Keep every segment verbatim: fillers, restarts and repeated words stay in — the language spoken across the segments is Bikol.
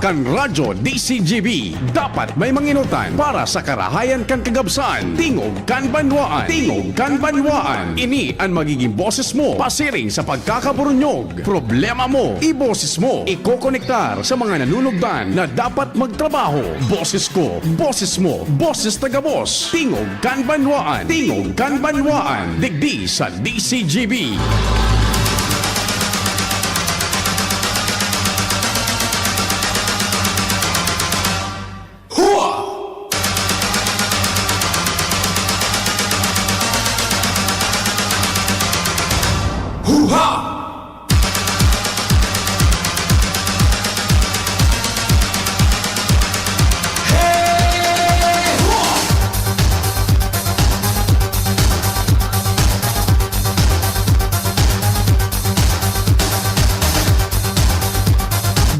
Kan Radyo D C G B, dapat may manginutan para sa karahayan kan kagabsan. Tingog kan Banwaan. Tingog kan Banwaan. Ini an magiging boses mo pasiring sa pagkakaburunyog. Problema mo, iboses mo. Ikokonektar sa mga nanunugdan na dapat magtrabaho. Boses ko, boses mo, boses taga boss. Tingog kan Banwaan. Tingog kan Banwaan. Digdi sa D C G B. Hua! Huha! Hey! Hua!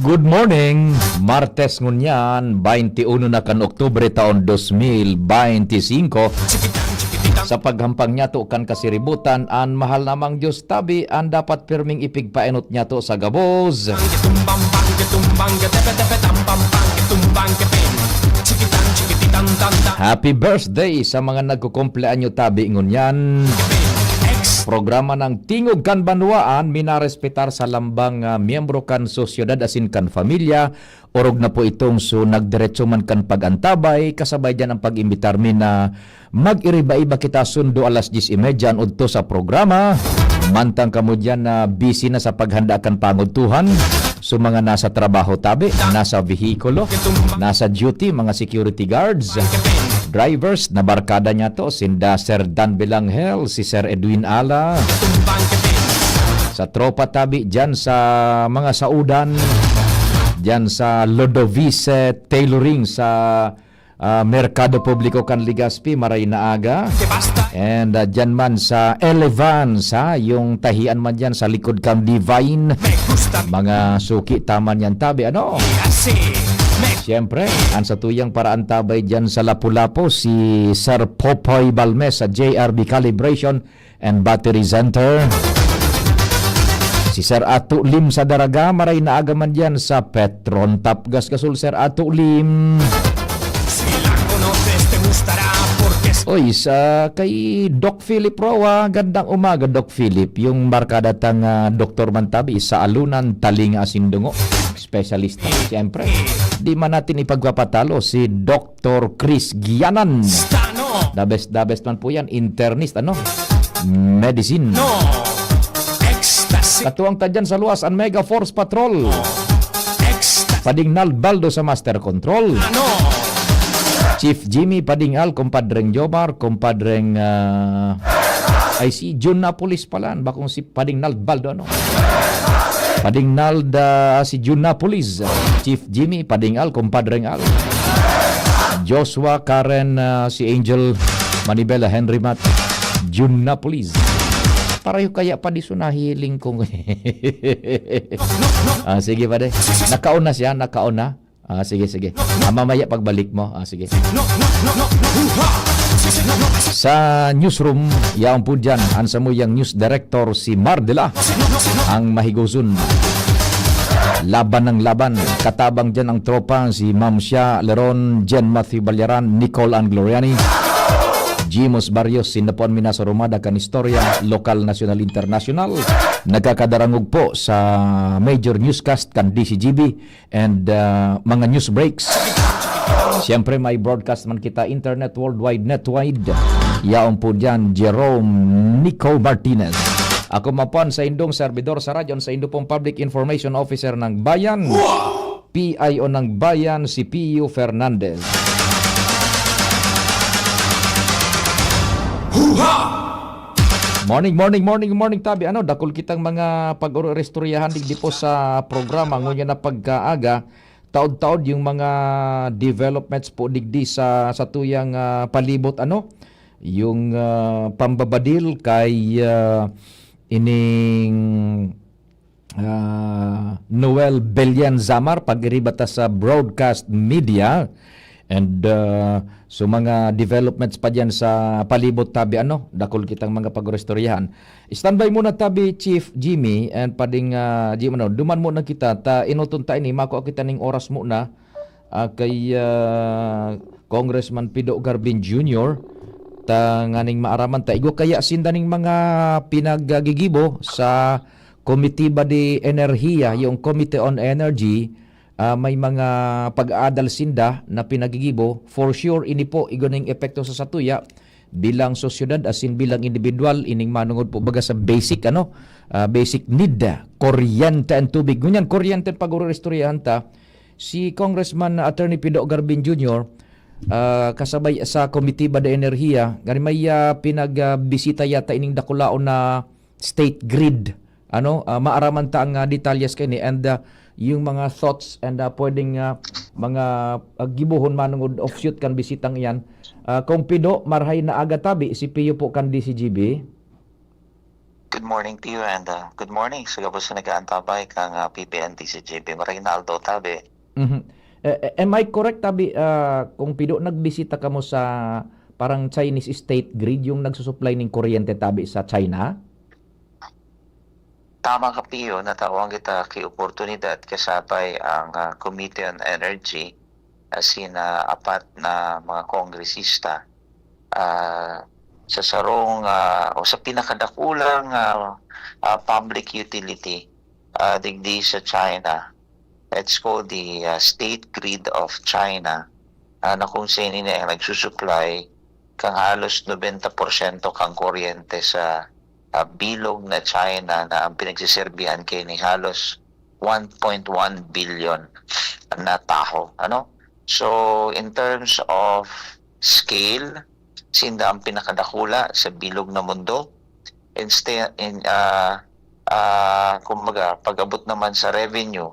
Good morning! Martes ngunyan, baynti uno na kan Oktubre taon dos mil baynti singko. Sa paghampang niyato kan kasiributan, an mahal namang Diyos tabi an dapat pirming ipigpaenot niyato sa gabos. Happy birthday sa mga nagkukumpleanyo tabi ngunyan. Programa ng Tingog kan Banwaan, minarespetar sa lambang, ah, miyembro kan sosyedad asin kan pamilya, orog na po itong so nagdiretso man kan pag-antabay, kasabay diyan ang pag-imbitar mi na mag-iriba-iba kita sundo alas dyes y media an udto sa programa. Mantang kamo diyan na busy na sa paghanda kan pangudtuhan, so mga nasa trabaho tabi, nasa vehikulo, nasa duty, mga security guards, drivers na barkada niyato, sinda Sir Dan Belangel, si Sir Edwin Ala, sa tropa tabi diyan sa mga saudan, diyan sa Lodovice Tailoring sa, ah, Merkado Publiko kan Legazpi, maray na aga. And, ah, diyan man sa Elevance, ha, yung tahian man diyan sa likod kan Divine. Mga suki taman yan tabi, ano? Siyempre, ang satuyang paraantabay diyan sa Lapu-Lapu, si Sir Popoy Balmes sa J R B Calibration and Battery Center. Si Sir Ato Lim sa Daraga, maray na aga man diyan sa Petron Top Gas Gasol, Sir Ato Lim. Oy, sa kay Doc Philip Roa, gandang umaga, Doc Philip. Yung barkada tang, ah, doktor man tabi, sa alunan, talinga asin dungo. Specialist, siyempre. Di man natin ipagpapatalo si Doc Doktor Chris Gianan. The best, the best man po yan. Internist, ano? Medicine. Katuwang ta dyan sa luwas, ang Mega Force Patrol. Pading Nald Baldo sa Master Control. Chief Jimmy Padingal, Compadreng Jomar, Compadreng, ah, ay, si Jun Napolis pala, bakong si Pading Nald Baldo, ano? Pading Nald, ah, si Jun Napolis, Chief Jimmy Pading Al, Compadreng Al. Joshua, Karen, ah, si Angel, Manibela, Henry Mat, Jun Napolis. Pareho kaya pa di so nahiling kong Ah, sige, pare. Nakauna siya, nakauna. Ah, sige, sige. Ah, mamaya pagbalik mo. Ah, sige. Sa newsroom, yaon po dyan, ang samuyang news director si Mardela, ang mahigoson. Laban ng laban. Katabang dyan ang tropa, si Ma'am Shia Leron, Jen Matthew Balyaran, Nicole Ann Gloriani, Jimos Barrios, sinda po an minasa rumada kan istorya, lokal, nasyonal, internasyonal. Nagkakadarangog po sa major newscast kan D C G B. And, ah, mga news breaks. Siyempre, may broadcast man kita, internet, worldwide, netwide. Yaon po dyan, Jerome Nico Martinez. Ako man po an saindong servidor sa radyo, an saindo pong Public Information Officer ng Bayan, P I O ng Bayan, si Pio Fernandez. Morning, morning, morning, morning, tabi. Ano, dakul kitang mga pag-oro-, istoryahan digdi po sa programa. Ngunyan na pagkaaga, taod-taod yung mga developments po digdi sa, sa tuyang, ah, palibot, ano? Yung, ah, pambabadil kay, ah, ining ah, Noel Belian Zamar, pag-iriba ta sa broadcast media. And, ah, so mga developments pa diyan sa palibot tabi, ano, dakul kitang mga pag-oristoryahan. Standby muna tabi, Chief Jimmy, and pading, ah, Jim, ano, duman muna kita, ta enoton ta ini, makua kita ning oras muna, ah, kay, ah, Congressman Pido Garbin Junior, ta nganing maaraman ta. Igwa kaya sinda ning mga pinaggigibo sa Komitiba de Enerhiya, yung Committee on Energy, ah, may mga pag-aadal sinda na pinagigibo. For sure, ini po, igwa ning epekto sa satuya bilang sosyedad, asin bilang individual, ining manungod po baga sa basic, ano, ah, basic need, kuryente and tubig. Ngunyan, kuryente, pag-ururistoryahan ta, si Congressman Attorney Pido Garbin Junior, ah, kasabay sa Komitiba de Enerhiya, ngani may, ah, pinagbisita yata ining dakulaon na state grid. Ano, ah, maaraman ta ang, ah, detalyes kaini and, ah, yung mga thoughts and, ah, pwedeng, ah, mga, ah, gibohon manungod offshoot kan bisitang iyan. Ah, Kong Pido, marhay na aga tabi, si Pio po kan D C G B. Good morning, Pio, and, ah, good morning sa gabos na nag-aantabay kang, ah, P B N D C G B. Marhay na aldaw tabi. Mhm. Eh, eh, am I correct, tabi, ah, Kong Pido, nagbisita kamo sa parang Chinese state grid, yung nagsusupply ning kuryente tabi sa China? Tama ka, Pio, natawan kita ki oportunidad kasabay ang, ah, Committee on Energy, asin, ah, apat na mga kongresista, ah, sa sarong, ah, o sa pinakadakulang, ah, ah, public utility, ah, digdi sa China. It's called the, ah, State Grid of China, ah, na kung saan ini ang nagsusupply kan halos nobenta porsyento kan kuryente sa, ah, bilog na China, na ang pinagsiserbihan kaini halos one point one billion na tawo, ano? So, in terms of scale, sinda ang pinakadakula sa bilog na mundo. Inste-, in, ah, ah, kumbaga, pag-abot naman sa revenue,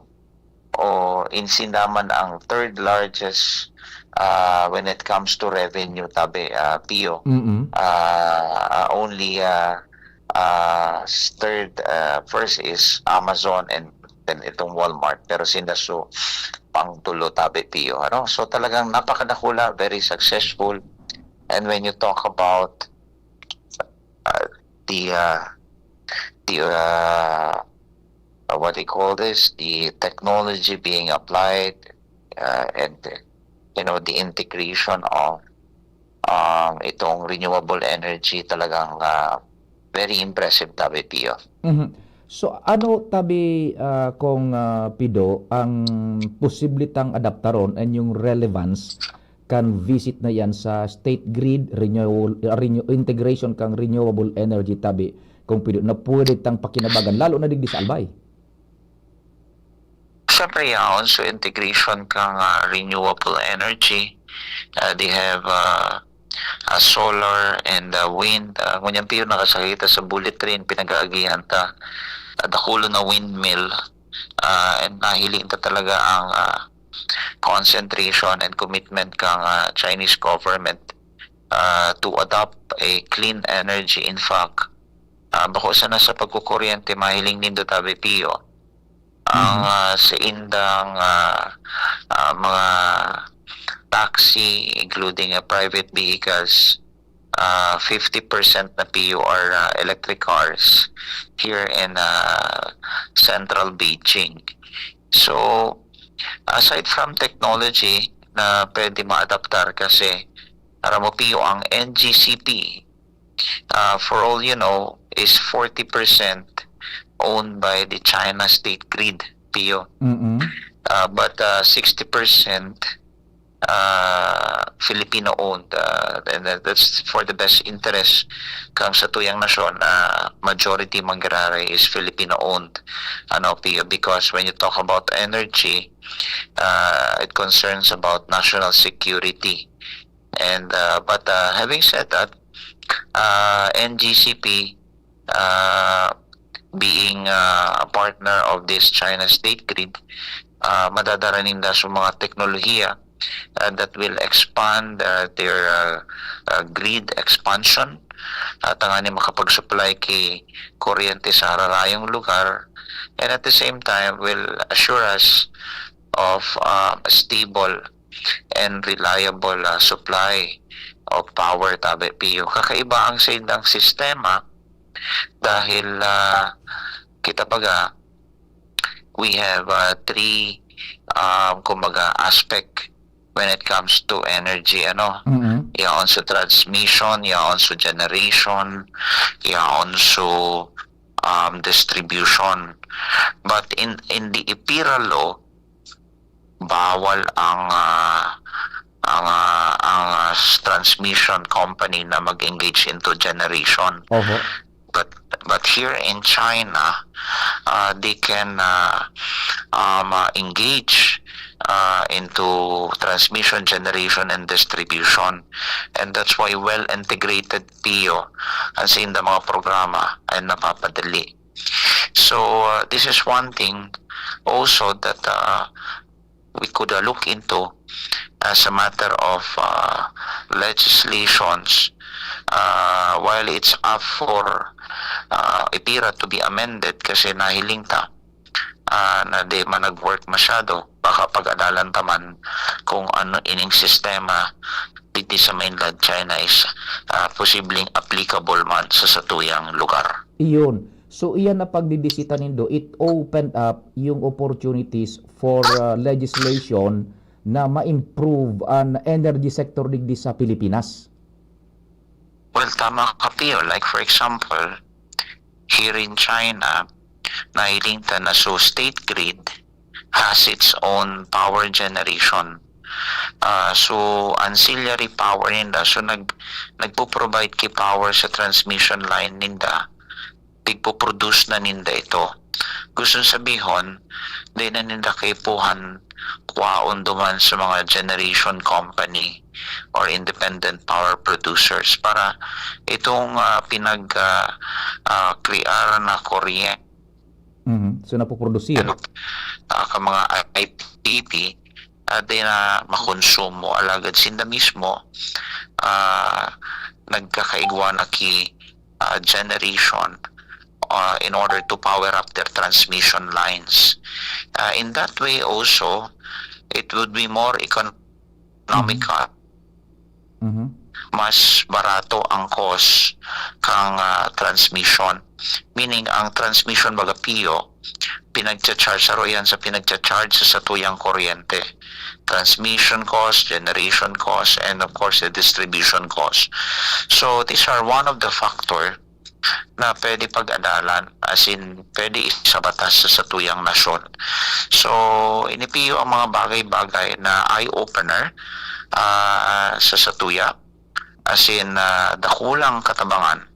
o in sinda man ang third largest, ah, when it comes to revenue, tabi, ah, Pio. Mm. Ah, only, ah, ah, third, ah, first is Amazon and then itong Walmart. Pero sinda so pangtulo, tabi, Pio, ano? So talagang napakadakula, very successful. And when you talk about, ah, the, ah, the, ah, uh, what do you call this? The technology being applied, uh, and, you know, the integration of, um, itong renewable energy, talagang, ah, very impressive, tabi, Pio. Mhm. So, ano tabi, ah, Kong, ah, Pido, ang posible tang adaptaron and yung relevance kan visit na yan sa state grid, renewable, ah, renew-, integration kang renewable energy tabi, Kong Pido, na pwede tang pakinabangan, lalo na digdi sa Albay? Siyempre, yaon. So, integration kang, ah, renewable energy. Ah, they have, ah, ah, solar and, ah, wind. Ah, ngunyan, Pio, nakasakita sa bullet train, pinag-aagihan ta. Ah, dakulo na windmill. Ah, and nahiling ta talaga ang, ah, concentration and commitment kang, ah, Chinese government, ah, to adopt a clean energy. In fact, ah, bako sana sa pagkukuryente, mahiling nindo, tabi, Pio, ang, Mhm. ah, sa indang, ah, ah, mga taxi, including, ah, private vehicles, ah, fifty percent na, Pio, are, ah, electric cars here in, ah, central Beijing. So, aside from technology na pwede maadaptar, kasi, aram mo, Pio, ang N G C P, ah, for all you know, is forty percent owned by the China state grid, Pio. Mm-mm. Ah, but, ah, sixty percent, ah, Filipino owned, ah, and that, that's for the best interest kang satuyang nasyon. Ah, majority manggiraray is Filipino owned, ano, Pio, because when you talk about energy, ah, it concerns about national security. And, ah, but, ah, having said that, ah, N G C P, ah, being, ah, a partner of this China state grid, ah, madadara ninda sa mga teknolohiya, ah, that will expand, ah, their, ah, ah, grid expansion, ah, tanganing makapag-supply ki kuryente sa hararayong lugar, and at the same time will assure us of, ah, stable and reliable, ah, supply of power, tabi, Pio. Kakaiba ang saindang sistema dahil, ah, kita baga, we have, ah, three, um, kumbaga, aspect when it comes to energy, ano? Mm-hmm. Yaon sa transmission, yaon sa generation, yaon sa, um, distribution. But in, in the EPIRA law, bawal ang, ah, ang, ah, ang, ah, s-, transmission company na mag-engage into generation. Oho. But, but here in China, ah, they can, ah, um, ah, engage, ah, into transmission, generation, and distribution. And that's why well-integrated, Pio, ang sainda mga programa ay napapadali. So, uh, this is one thing also that, uh, we could, uh, look into as a matter of, uh, legislations. Uh, while it's up for, uh, EPIRA to be amended kasi nahiling ta, ah, na di man nag-work masyado, baka pag-adalan ta man kung ano ining sistema digdi sa mainland China is, ah, posibleng applicable man sa satuyang lugar. Iyon. So, iyan na pagbibisita nindo, it opened up yung opportunities for, ah, legislation na ma-improve an energy sector digdi sa Pilipinas. Well, tama ka, Pio. Like, for example, here in China, nahiling ta na so State Grid has its own power generation. Ah, so, ancillary power ninda. So, nag-, nagpo-provide ki power sa transmission line ninda. Pigpo-produce na ninda ito. Gustong sabihon, di na ninda kaipuhan kwaon duman sa mga generation company or independent power producers para itong, ah, pinag, ah, ah, kriyar na kuryente Mhm. So, napoprodusir. Ano, ah, ka mga I P P, ah, di na makonsumo. Alagad sinda mismo, ah, nagkakaigwa na ki, ah, generation, ah, in order to power up their transmission lines. Ah, in that way also, it would be more economical. Mhm. Mas barato ang cost kang, ah, transmission. Meaning, ang transmission baga, Pio, pinagcha-charge, saro yan sa pinagcha-charge sa satuyang kuryente. Transmission cost, generation cost, and of course, the distribution cost. So, these are one of the factor na pwede pag-adalan, as in, pwede isabatas sa satuyang nasyon. So, ini, Pio, ang mga bagay-bagay na eye-opener, ah, sa satuya, as in, ah, dakulang katabangan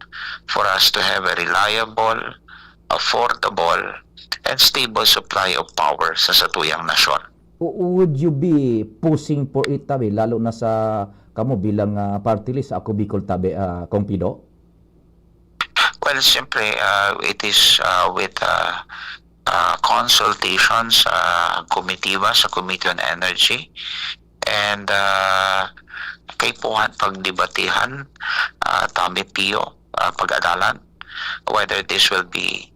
for us to have a reliable, affordable, and stable supply of power sa satuyang nasyon. W-, would you be pushing for it, tabi, lalo na sa kamo bilang, ah, party list sa Ako Bicol, tabi, ah, Kong Pido? Well, siyempre, ah, it is, ah, with, ah, ah, consultations sa komitiba, sa Committee on Energy. And, ah, kaipuhan pagdebatihan, ah, tabi, Pio, ah, pag-adalan, whether this will be,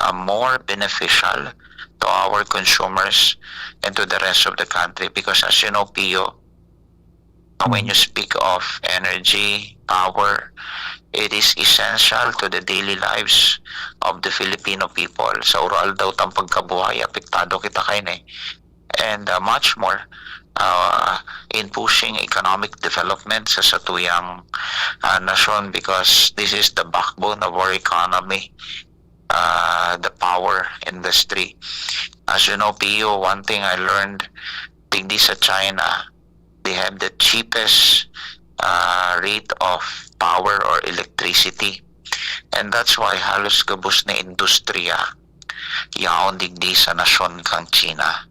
ah, more beneficial to our consumers and to the rest of the country. Because as you know, Pio, when you speak of energy, power, it is essential to the daily lives of the Filipino people. Sa uro-aldaw tang pagkabuhay, apektado kita kaini. And, uh, much more, uh, in pushing economic development sa satuyang, uh, nasyon, because this is the backbone of our economy, uh, the power industry. As you know, Pio, one thing I learned, digdi sa China, they have the cheapest, uh, rate of power or electricity. And that's why halos gabos na industriya yaon digdi sa nasyon kang China.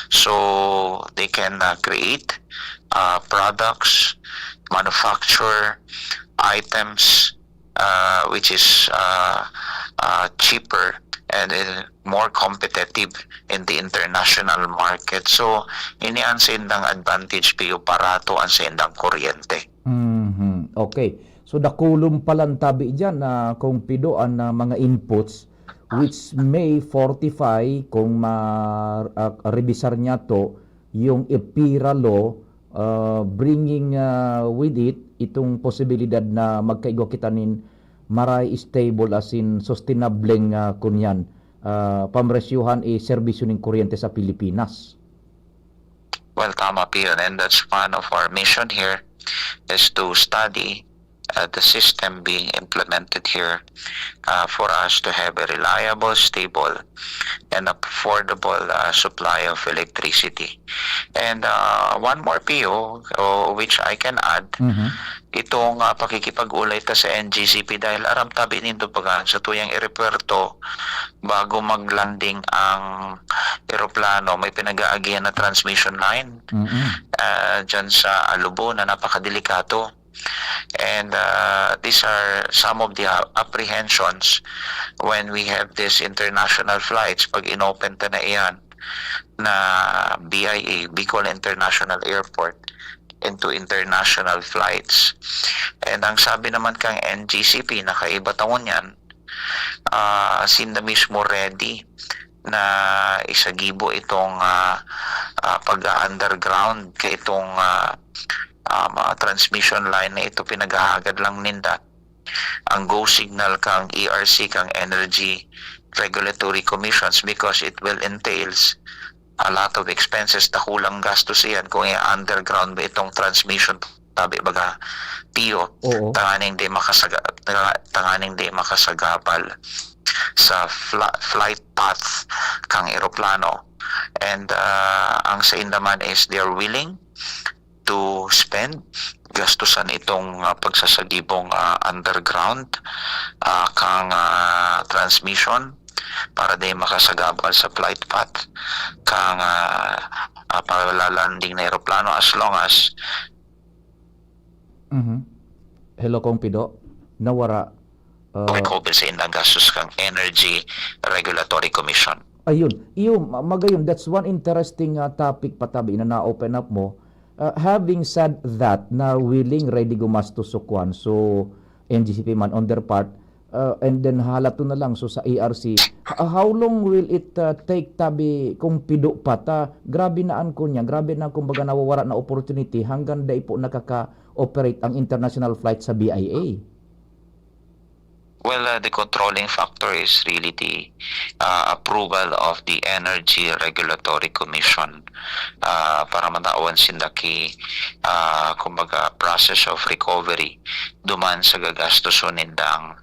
So, they can, uh, create, uh, products, manufacture items, uh, which is, uh, uh, cheaper and, uh, more competitive in the international market. So, ini an saindang advantage, Pio, barato an saindang kuryente. Mhm. Okay. So, dakulon palan tabi diyan na kung pido an, ah, mga inputs which may fortify kung ma-, ah, rebisar niya to yung EPIRA law, ah, bringing, ah, with it itong posibilidad na magkaigwa kita nin maray, stable, asin sustenableng, ah, kunyan, ah, pamresyuhan i serbisyo nin kuryente sa Pilipinas. Well, tama, Pio. And that's one of our mission here, is to study uh, the system being implemented here uh, for us to have a reliable, stable, and affordable uh, supply of electricity. And uh, one more, Pio, uh, which I can add, Mhm. itong uh, pakikipag-ulay ta sa N G C P, dahil aram tabi nindo, baga, sa tuyang eropuwerto, bago mag-landing ang eroplano, may pinag-aagihan na transmission line Mm-mm. uh, dyan sa Alubo na napakadelikato. And uh, these are some of the uh, apprehensions when we have these international flights. Pag inopen ta na iyan na B I A, Bicol International Airport, into international flights. And ang sabi naman kang N G C P, nakaiba ta ngunyan, ah, sinda mismo ready na isagibo itong ah, ah, pag-underground ka itong ah, ah, mga transmission line na ito, pinaghahagad lang ninda ang go signal kang E R C, kang Energy Regulatory Commissions, because it will entails a lot of expenses, dakulang gastos iyan kung i-underground mo itong transmission, sabi baga, Pio, Oo. tanganing di makasaga, tanga- tanganing di makasagabal sa fla- flight path kang eroplano. And uh, ang sa indaman is they're willing to spend, gastusan itong uh, pagsasagibong uh, underground uh, kang uh, transmission para di makasagabal sa flight path kang uh, uh, palalanding na eroplano, as long as Mhm. Hello, Kong Pido. Nawara. Uh, recover sa indang gastos kang Energy Regulatory Commission. Ayun. Iyo, ma- magayon, that's one interesting uh, topic patabi na na-open up mo. Uh, having said that, na willing, ready gumastos so kwan, so N G C P man on their part, uh, and then halato na lang so sa E R C, uh, how long will it uh, take tabi kung pido pa ta? Grabe na an kunya, grabe na kumbaga nawawara na opportunity hanggang dai po nakaka-operate ang international flight sa B I A. Well, uh, the controlling factor is really the uh, approval of the Energy Regulatory Commission uh, para matawan sinda ki, uh, kumbaga, process of recovery duman sa gagastoson nindang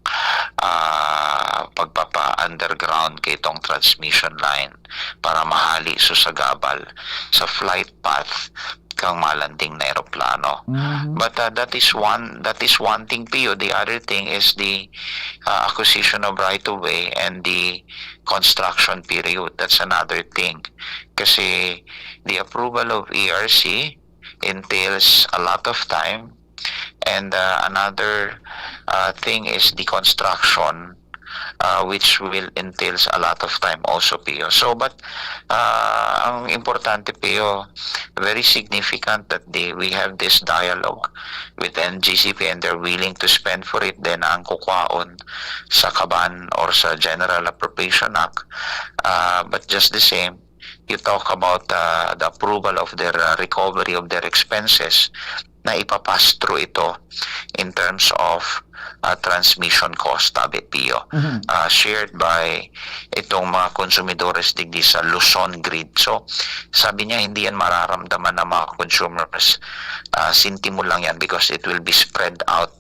uh, pagpapa-underground kay itong transmission line para mahali so sagabal sa flight path kang malanding na eroplano. Mhm. But uh, that is one that is one thing, Pio. The other thing is the uh, acquisition of right of way and the construction period. That's another thing. Kasi the approval of E R C entails a lot of time, and uh, another uh, thing is the construction, uh, which will entails a lot of time also, Pio. So, but uh, ang importante, Pio, very significant that they, we have this dialogue with N G C P and they're willing to spend for it. Then ang kukwaon sa kaban or sa General Appropriation Act, uh, but just the same, you talk about uh, the approval of their uh, recovery of their expenses, na ipapass through ito in terms of uh, transmission cost, tabi, Pio. Mhm. Uh, shared by itong mga konsumidores digdi sa Luzon grid. So, sabi niya, hindi yan mararamdaman ng mga consumers. Uh, sintimo lang yan because it will be spread out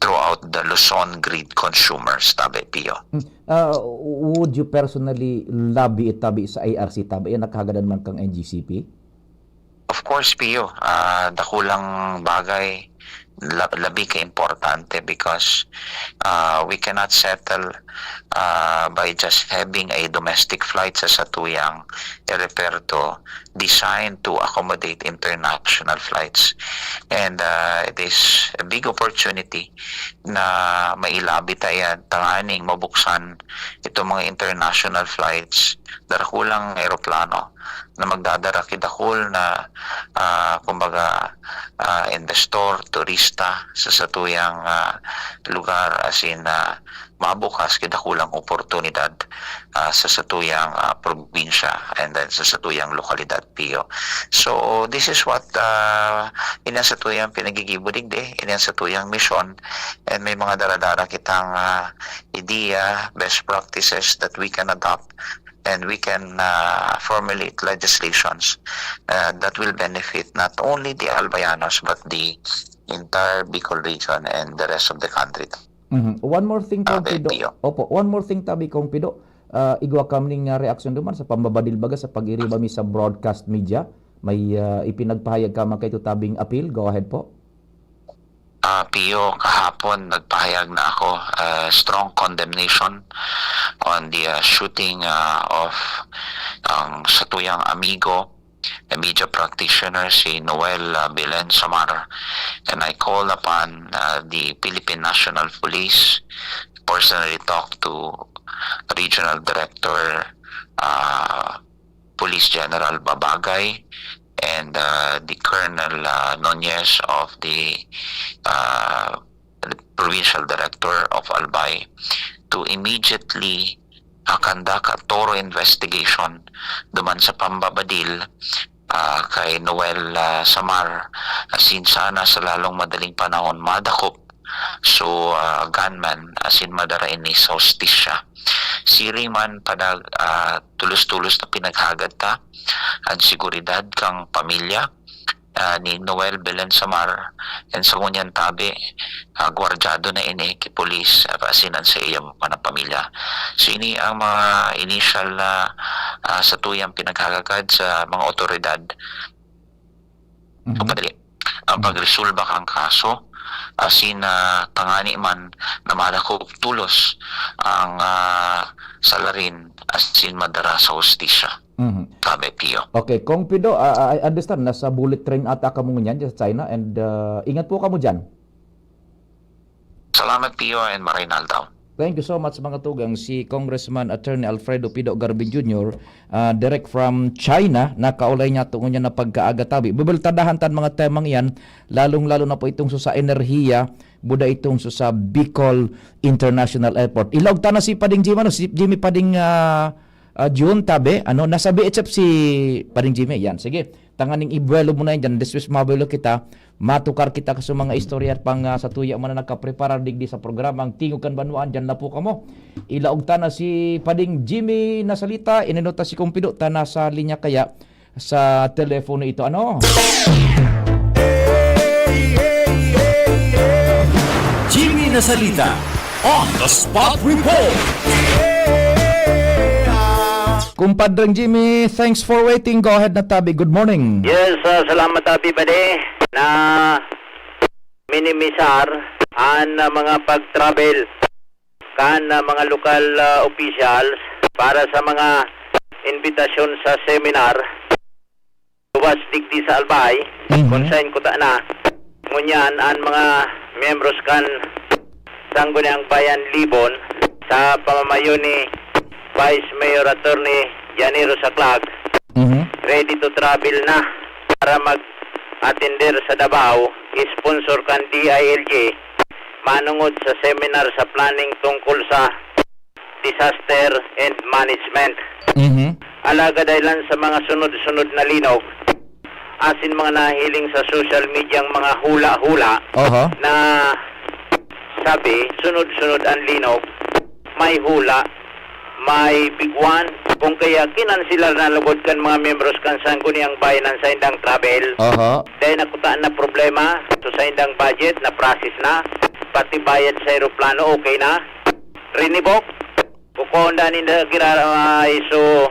throughout the Luzon grid consumers, tabi, Pio. Uh, would you personally lobby it tabi sa E R C tabi? Yan nakahagadan man kang N G C P? Of course, Pio, ah, dakulang bagay, la- labi ka importante because ah, we cannot settle ah, by just having a domestic flight sa satuyang aeropuerto designed to accommodate international flights. And ah, it is a big opportunity na mailabi ta yan, tanganing mabuksan itong mga international flights, darakulang eroplano na magdadara ki dakul na, ah, kumbaga, ah, investor, turista sa satuyang, ah, lugar, asin, ah, mabukas ki dakulang oportunidad, ah, sa satuyang, ah, probinsya and then sa satuyang lokalidad, Pio. So, this is what, ah, ini ang satuyang pinagigibo digdi, ini ang satuyang misyon, and may mga dara-dara kitang, ah, ideya, best practices that we can adopt and we can, ah, formulate legislations, ah, that will benefit not only the Albayanos but the entire Bicol region and the rest of the country. Mhm. One more thing, Ah, Kong Pido. Opo, one more thing tabi, Kong Pido. Ah, igwa kami ning, ah, reaksyon duman sa pambabadil baga sa pag-iriba mi sa broadcast media. May, ah, ipinagpahayag ka man kaito tabing apil. Go ahead po. Ah, Pio, kahapon nagpahayag na ako, ah, strong condemnation on the, ah, shooting, ah, of ang satuyang amigo, a media practitioner, si Noel, ah, Belen Samar. And I call upon, ah, the Philippine National Police, personally talk to Regional Director, ah, Police General Babagay, and, uh, the Colonel, uh, Nunez of the, uh, Provincial Director of Albay to immediately, uh, conduct a thorough investigation duman sa pambabadil, uh, kay Noel, uh, Samar, asin sana sa lalong madaling panahon madakop so, ah, gunman asin madara ini sa hustisya. Siring man padag, ah, tulos-tulos na pinaghagad ta an seguridad kan pamilya, ah, ni Noel Belen Samar, and sa ngunyan tabi, ah, gwardyado na ini ki pulis, ah, asin an saiya man na pamilya. So, ini ang mga initial na, ah, satuyang pinaghagad sa mga otoridad Mhm. Madali ang pagresolba kan kaso, asin, ah, tangani man na madakop tolos ang, ah, salarin asin madara sa hustisya. Mhm. Tabi, Pio. Okay, Kong Pido, ah, ah, I understand nasa bullet train ata kamo ngunyan dyan sa China and, ah, ingat po kamo dyan. Salamat, Pio, and maray na aldaw. Thank you so much, mga tugang. Si Congressman Attorney Alfredo Pido Garbin Junior, ah, direct from China, nakaulay niya tungod niya na pagkaaga tabi. Bibultadahan tan mga temang iyan, lalong-lalo na po itong so sa enerhiya, buda itong so sa Bicol International Airport. Ilaog ta na si Pading Jimmy, ano, si Jimmy Pading, ah, ah, June, tabi, ano, nasa B H F si Pading Jimmy. Yan, sige. Tanganing ibuelo mo na yan dyan. Despues mabuelo kita, matukar kita sa mga istorya at pang, ah, sa tuya man na nagkapreparar digdi sa programang Tingog kan Banwaan. Dyan na po kamo. Ilaog ta na si Pading Jimmy na salita, ininota si Kumpido ta nasa linya kaya sa telepono ito. Ano? Jimmy na salita on the spot report. Kumpadreng Jimmy, thanks for waiting. Go ahead na tabi. Good morning. Yes, ah, salamat, Abi, padi. Na minimisar an, ah, mga pag-travel kan, ah, mga lokal, ah, officials para sa mga imbitasyon sa seminar. Luwas digdi sa Albay, Mhm. kung sain kuta na. Ngunyan, an mga miyembros kan Sangguniang Bayan Libon, sa pamamayo ni Vice Mayor Attorney Janiro Saclag, Mhm. ready to travel na para mag-atender sa Davao, sponsor kan D I L G, manungod sa seminar sa planning tungkol sa disaster and management. Mhm. Alagad dahil lang sa mga sunod-sunod na linog, asin mga nahiling sa social media ang mga hula-hula Oho. na sabi, sunod-sunod ang linog, may hula, may bigwan. Kung kaya kinansilar na lugod kan mga miyembros kan Sangguniang Bayan ang saindang travel, Oho. dahil nakutaan na problema sa saindang budget, na-process na, pati bayad sa eroplano, okay na. Rinibok. Kukuha na ninda gira, ah, iso,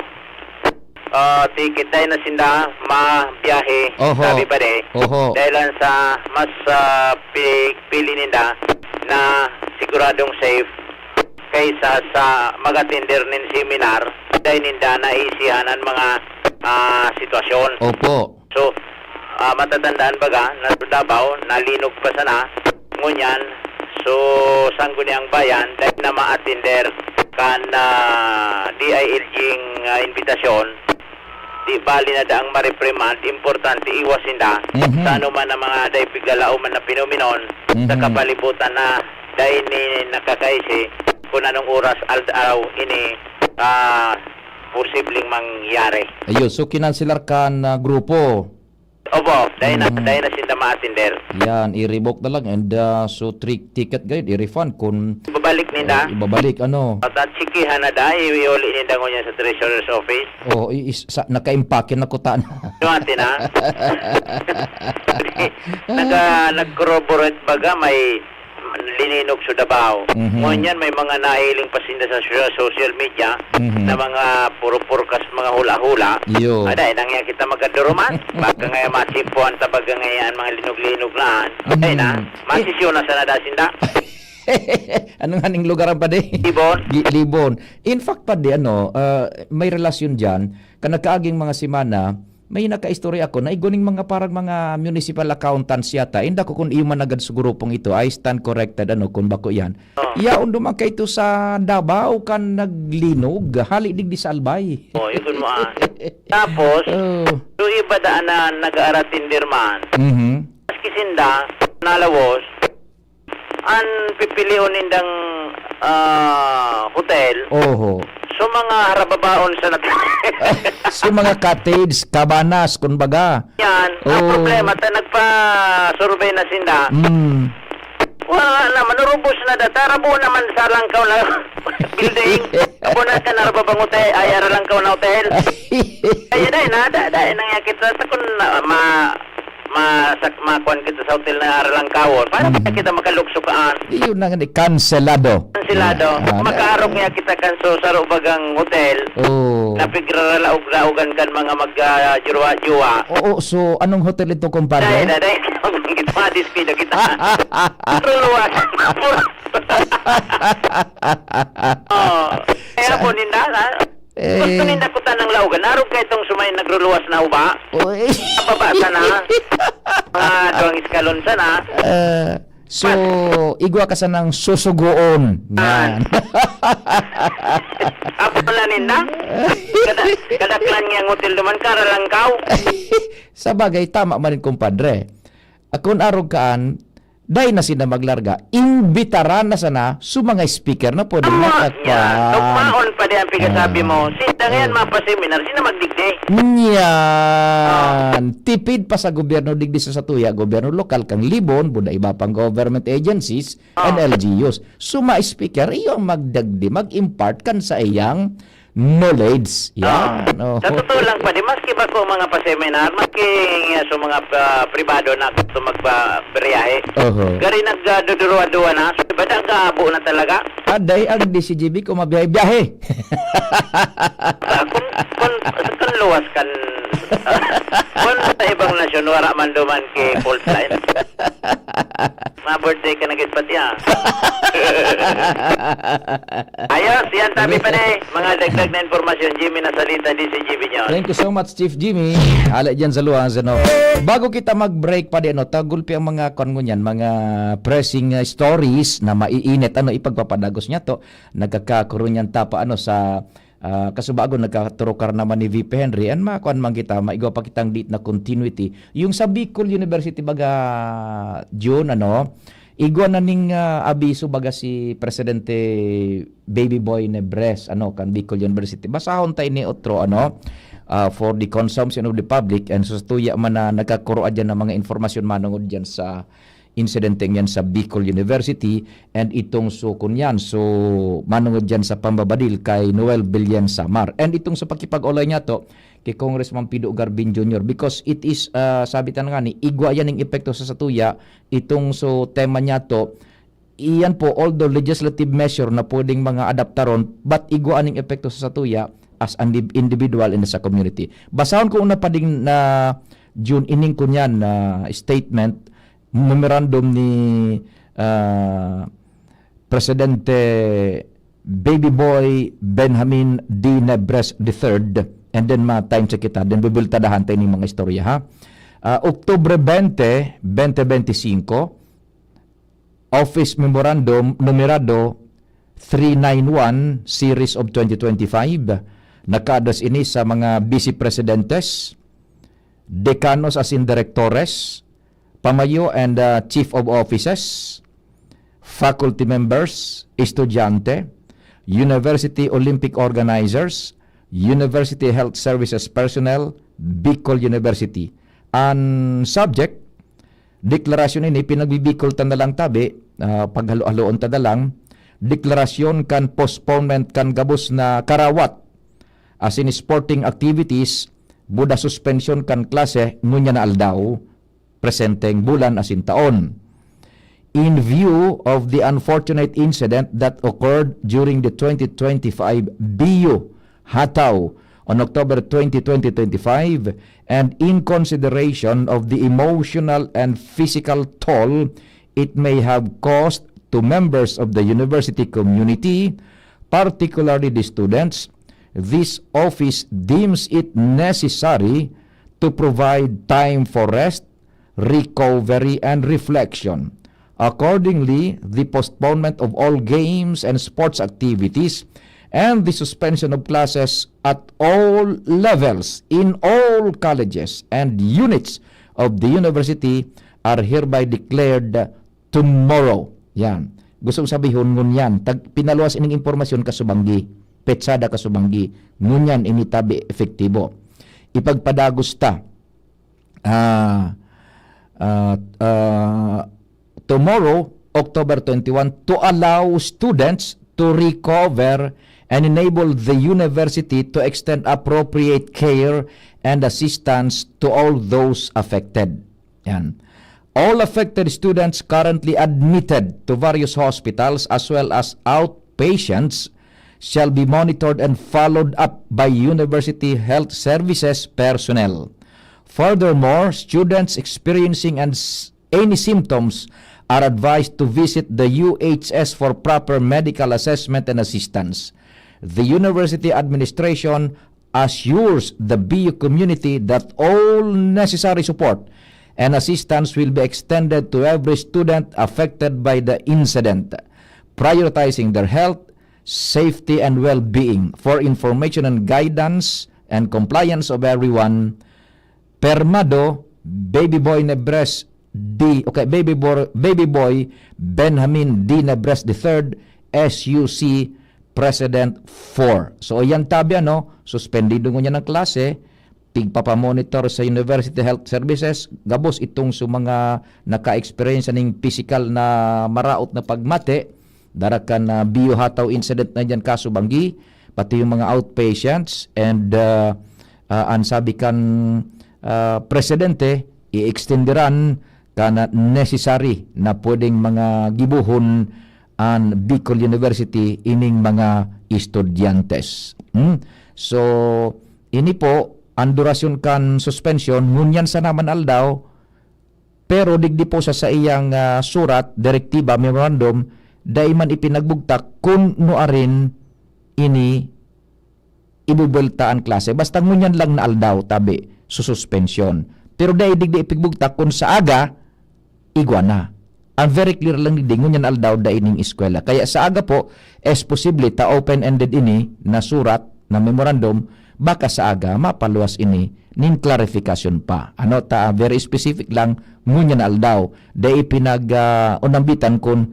ah, ticket dahil na sinda mabiyahe, Oho. sabi pa di. Oho. Dahil lang sa mas, ah, pi-, pili ninda na siguradong safe kaysa sa mag-attender nin seminar, dahil ninda naisihan ang mga, ah, sitwasyon. Opo. So, ah, matatandaan baga na sa Davao, nalinog pa sana, ngunyan, so, Sangguniang Bayan, dahil na ma-attender kan, ah, D I L G ng, ah, imbitasyon, Di bali na daang ma-reprimand, importante iwas sinda Mhm. sa anuman na mga dai piglalaoman na pinuminon sa Mhm. kapalibutan na dai ni nakakaisi kung anong oras aldaw ini, ah, posibleng mangyari. Ayun, so kinanselar kan, ah, grupo? Opo, dai na, Mhm. dai na sinda maatinder. Yan, i-revoke na lang and, ah, so three ticket gayud, i-refund kung Ibabalik ninda. Oh, ibabalik, ano? At, at sikihan na dai, iuli ninda ngunyan sa treasurer's office. Oh, i-, is-, sa, nakaimpake na kuta na. Duwante na. Naga-, nag-corroborate baga may lininog sa Davao. Mhm. Ngunyan may mga nahiling pa sinda sa so-, social media Mhm. na mga puro-purkas, mga hula-hula. Iyo. Ada, nang yan kita magkaduruman. Baka nga masimpuan ta baga ngayon mga linog-linog na. Ay na, Mhm. masisyon na sana da sinda. Ano nga ning lugar ang padi? Libon. Gi-, Libon. In fact, padi, ano, ah, may relasyon diyan. Kan nagkaaging mga semana, may nakaistorya ako na igwa ning mga parang mga municipal accountants yata. Inda ko kung iyo man agad sa grupong ito, I stand corrected, ano, kung bako yan. Oh. Yaon duman kaito sa Davao kan naglinog, hali digdi sa Albay. Oh, yun mo, ah. Tapos, Oh. yung iba daan na nag-aaratindir man, Mhm. maski sinda, nalawos, an pipilion nindang, ah, hotel, Oho. so mga harababaon sa nat- So, mga cottage, cabanas, kumbaga. Yan. Ang Oo. problema, ta nagpa-survey na sinda. Mm. Wala naman, urubos na da. Tarabo naman sa langkaw na building. Abo na ka narababang hotel, ay, ara langkaw na hotel. Kaya dahil na, da-, dahil nangyakit sa, sa kun, ah, ma-, masak-, makuan kita sa hotel na ara langkawon. Para Mm. kita makalukso kaan. Iyon na nga ni, kanselado. Kanselado. Ah, ah, Makaarog niya kita kan so saro bagang hotel. Oo. Na pigraralaog-laogan kan mga mag, ah, jowa-jowa. Oo, so anong hotel ito, kumpadre? Dai, dai, dai. Kita, dispida kita. Pero luwas. Oh. Kaya Sa po, ninda, ha? Eh. Gusto ninda kutan ng laugan. Narog ka itong sumay nagruluwas na uba. Oy. Pababa sana. Mga duwang eskalon sana. Ah, so, Mas igwa ka sanang susugoon. Ah. Yan. Apo na ninda? Kada, kadaklan niyang hotel duman, karalangkaw. Sa bagay, tama man rin, kumpadre. Akon arog kaan, dai na sinda maglarga. Imbitaran na sana so mga speaker na pwede Tama nga niya. Tugmaon pa di ang pigasabi Ah. mo. Sinda ngayon, Ah. mapaseminar, sila magdigdi. Niyan. Ah. Tipid pa sa gobyerno digdi sa satuya, gobyerno lokal, kang Libon, buda iba pang government agencies, Ah. and L G Us. So, mga speaker, iyo ang magdagdi, mag-impart kan sa iyang knowledge. Yan. Ah. Oh. Sa totoo lang pa, di, maski ba ko mga pa-seminar, maski nga sa mga, ah, pribado na gusto magpa-biyahe, Oho. gari nag, ah, dudurwa-duwa na, so, iba na, kaabo na talaga. Aday, ang D C G B ko mabiyahe-biyahe. Ah, kung, kung, kung luwas kan, kung sa ibang nasyon, wala man duman ki fault line. Ma-birthday ka na gid pati, ah. Ayos, yan, tabi Sige. pa ni. Mga dagdag na impormasyon, Jimmy Nasalita, D C G B niyo. Thank you so much, Chief Jimmy. Hale dyan sa luwas, ano. Bago kita mag-break pa di, ano, tagulpi ang mga, kwan ngunyan, mga pressing, uh, stories na maiinit, ano, ipagpapadagos niya to. Nagkakaroon niyan tapa, ano, sa, ah, kasubago, nagkaturukar naman ni V P Henry. And makuan man kita, maigwa pa kitang dit na continuity. Yung sa Bicol University, baga, June, ano, igwa na ning, ah, abiso, baga, si Presidente Baby Boy Nebres, ano, kan Bicol University. Basahon tayo ni otro, ano, ah, for the consumption of the public. And so, sa tuya man na nagkakuroa dyan ng mga informasyon manungod dyan sa insidente ngiyan sa Bicol University, and itong so kunyan, so manungod dyan sa pambabadil kay Noel Billian Samar. And itong sa pakipag-olay niya to, kay Congressman Pido Garbin Junior, because it is, ah, sabi ta na nga ni, igwa yan ning epekto sa satuya, itong so tema niya to, iyan po, although legislative measure na pwedeng mga adaptaron, but igwa ning epekto sa satuya as an individual and sa community. Basahon ko una pa ding na June ining kunyan na statement, memorandum ni, ah, Presidente Baby Boy Benjamin D. Nebres the third, and then ma-time check kita, then bibultadahan tayo ning mga istorya, ha. Ah, Oktubre twenty, twenty twenty-five, Office Memorandum numerado three nine one series of twenty twenty-five, Naka-address ini sa mga vice presidentes, dekanos asin direktores, pamayo and, ah, chief of offices, faculty members, estudyante, university Olympic organizers, university health services personnel, Bicol University. An subject, deklarasyon ini, pinagbibikol ta na lang tabi, ah, paghalo-haloon ta na lang, deklarasyon kan postponement kan gabos na karawat asin sporting activities, buda suspensyon kan klase ngunyan na aldaw, presenteng bulan asin taon. In view of the unfortunate incident that occurred during the twenty twenty-five B U Hatao on October twenty, twenty twenty-five, and in consideration of the emotional and physical toll it may have caused to members of the university community, particularly the students, this office deems it necessary to provide time for rest, recovery, and reflection. Accordingly, the postponement of all games and sports activities and the suspension of classes at all levels in all colleges and units of the university are hereby declared tomorrow. Yan. Gusto kong sabihon, ngunyan, tag, pinaluwas ining impormasyon kasubanggi, petsada kasubanggi, ngunyan ini tabi epektibo. Ipagpadagos ta, ah, ah, ah, tomorrow, October twenty-one, to allow students to recover and enable the university to extend appropriate care and assistance to all those affected. Yan. All affected students currently admitted to various hospitals as well as outpatients shall be monitored and followed up by university health services personnel. Furthermore, students experiencing and s-, any symptoms are advised to visit the U H S for proper medical assessment and assistance. The university administration assures the B U community that all necessary support and assistance will be extended to every student affected by the incident, prioritizing their health, safety, and well-being. For information and guidance and compliance of everyone, Permado, Baby Boy Nebres D, okay, Baby Boy, Baby Boy Benjamin D Nebres the third, S U C President four. So, yan tabi, ano, suspendido ngunyan ang klase, tigpapamonitor sa University Health Services, gabos itong sa mga naka-experience ning pisikal na maraot na pagmate, dara kan, ah, B U Hatao incident na diyan, kaso banggi, pati yung mga outpatients, and, ah, ah, ang sabi kan, ah, presidente, i-extenderan kan necessary na pwedeng mga gibohon an Bicol University ining mga estudyante. Hmm? So, ini po, ang durasyon kan suspensyon, ngunyan sana man aldaw, pero digdi po sa saiyang, ah, surat, direktiba, memorandum, dai man ipinagbugtak kun nuarin ini ibubuelta an klase. Basta ngunyan lang na aldaw, tabi, sususpensyon. Pero dai digdi ipigbugtak kun sa aga, igwa na. Ang very clear lang digdi, ngunyan aldaw, dai ning eskwela. Kaya sa aga po, es posible ta open-ended ini na surat, na memorandum, baka sa aga, mapaluwas ini nin klarifikasyon pa. Ano ta, very specific lang, ngunyan na aldaw. Dai pinag, ah, unambitan kun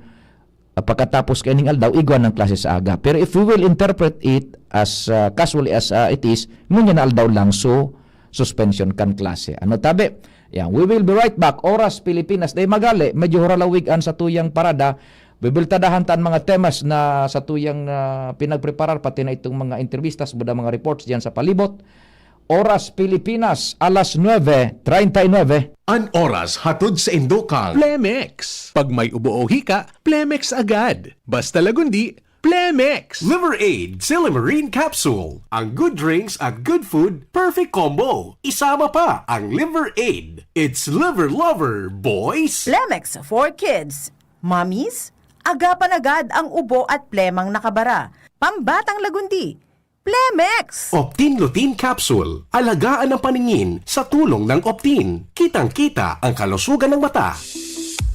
ah, pagkatapos kaining aldaw, igwa ng klase sa aga. Pero if we will interpret it as, ah, casually as, ah, it is, ngunyan na aldaw lang, so, suspension kan klase. Ano tabi? Yan. We will be right back. Oras Pilipinas, dai magali, medyo huralawig an satuyang parada. Bibultadahan ta an mga temas na satuyang, ah, pinagpreparar, pati na itong mga entrevistas, buda mga reports diyan sa palibot. Oras Pilipinas, alas nuebe treinta y nueve. An oras hatod sa indo kan Plemex. Pag may ubo o hika, Plemex agad. Basta Lagundi, Plemex. Liver Aid Silymarin Capsule. Ang good drinks at good food, perfect combo. Isama pa ang Liver Aid. It's Liver Lover, boys! Plemex for kids, mommies, agapan agad ang ubo at plemang nakabara. Pambatang Lagundi, Plemex! Optin Lutein Capsule. Alagaan ang paningin sa tulong ng Optin. Kitang-kita ang kalusugan ng mata.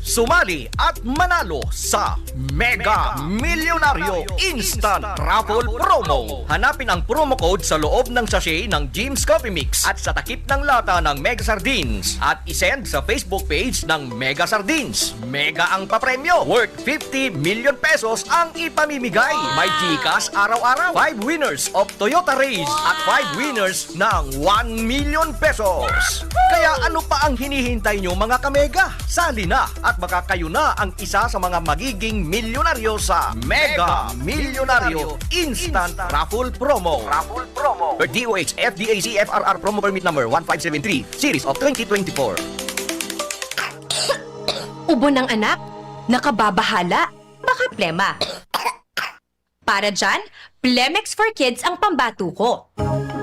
Sumali at manalo sa Mega Milyonaryo Instant Raffle Promo. Hanapin ang promo code sa loob ng sachet ng Jim's Coffee Mix at sa takip ng lata ng Mega Sardines at isend sa Facebook page ng Mega Sardines. Mega ang papremyo, worth fifty million pesos ang ipamimigay. May GCash araw-araw, five winners of Toyota Raize at five winners ng one million pesos. Kaya ano pa ang hinihintay nyo, mga kamega? Sali na at baka kayo na ang isa sa mga magiging milyonaryo sa Mega Milyonaryo Instant Raffle Promo. Raffle Promo. D O H F D A C F R R Promo Permit Number one five seven three, Series of twenty twenty-four. Ubo ng anak, nakababahala, baka plema. Para dyan, Plemex for Kids ang pambatuko.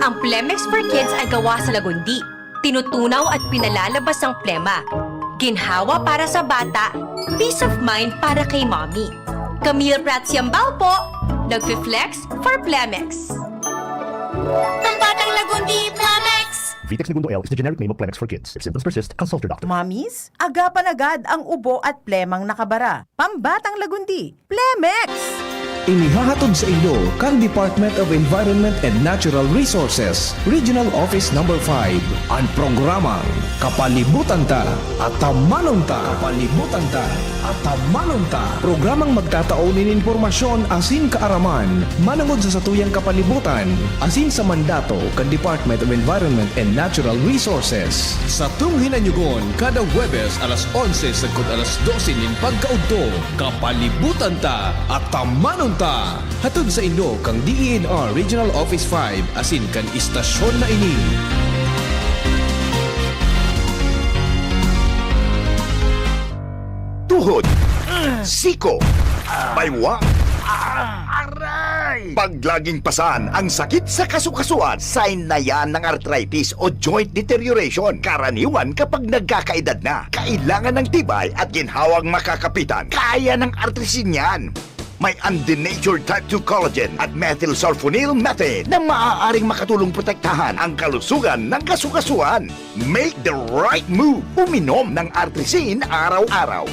Ang Plemex for Kids ay gawa sa lagundi, tinutunaw at pinalalabas ang plema. Ginhawa para sa bata, peace of mind para kay mommy. Camille Prats Yambao po, nagfi-flex for Plemex. Pambatang Lagundi, Plemex! Vitex Negundo L is the generic name of Plemex for kids. If symptoms persist, consult your doctor. Mommies, agapan agad ang ubo at plemang nakabara. Pambatang Lagundi, Plemex! Inihahatod sa inyo kan Department of Environment and Natural Resources, Regional Office Number five, an programang Kapalibutan Ta, Atamanon Ta. Kapalibutan Ta, Atamanon Ta. Programang magtatao nin impormasyon asin kaaraman manongod sa satuyang kapalibutan asin sa mandato kan Department of Environment and Natural Resources. Satong hinanyugon kada Huwebes alas onse sagkod alas dose nin pagkaudto. Kapalibutan Ta, Atamanon Ta! Hatod sainyo kan D E N R Regional Office five asin kan istasyon na ini. Tuhod, siko, baywang, aray! Pag laging pasan ang sakit sa kasukasuan, sign na yan ng arthritis o joint deterioration. Karaniwan kapag nagkakaedad na, kailangan ng tibay at ginhawang makakapitan. Kaya ng Artrisin yan! May undenatured type two collagen at methylsulfonyl methane na maaaring makatulong protektahan ang kalusugan ng kasukasuan. Make the right move! Uminom ng Artrisin araw-araw.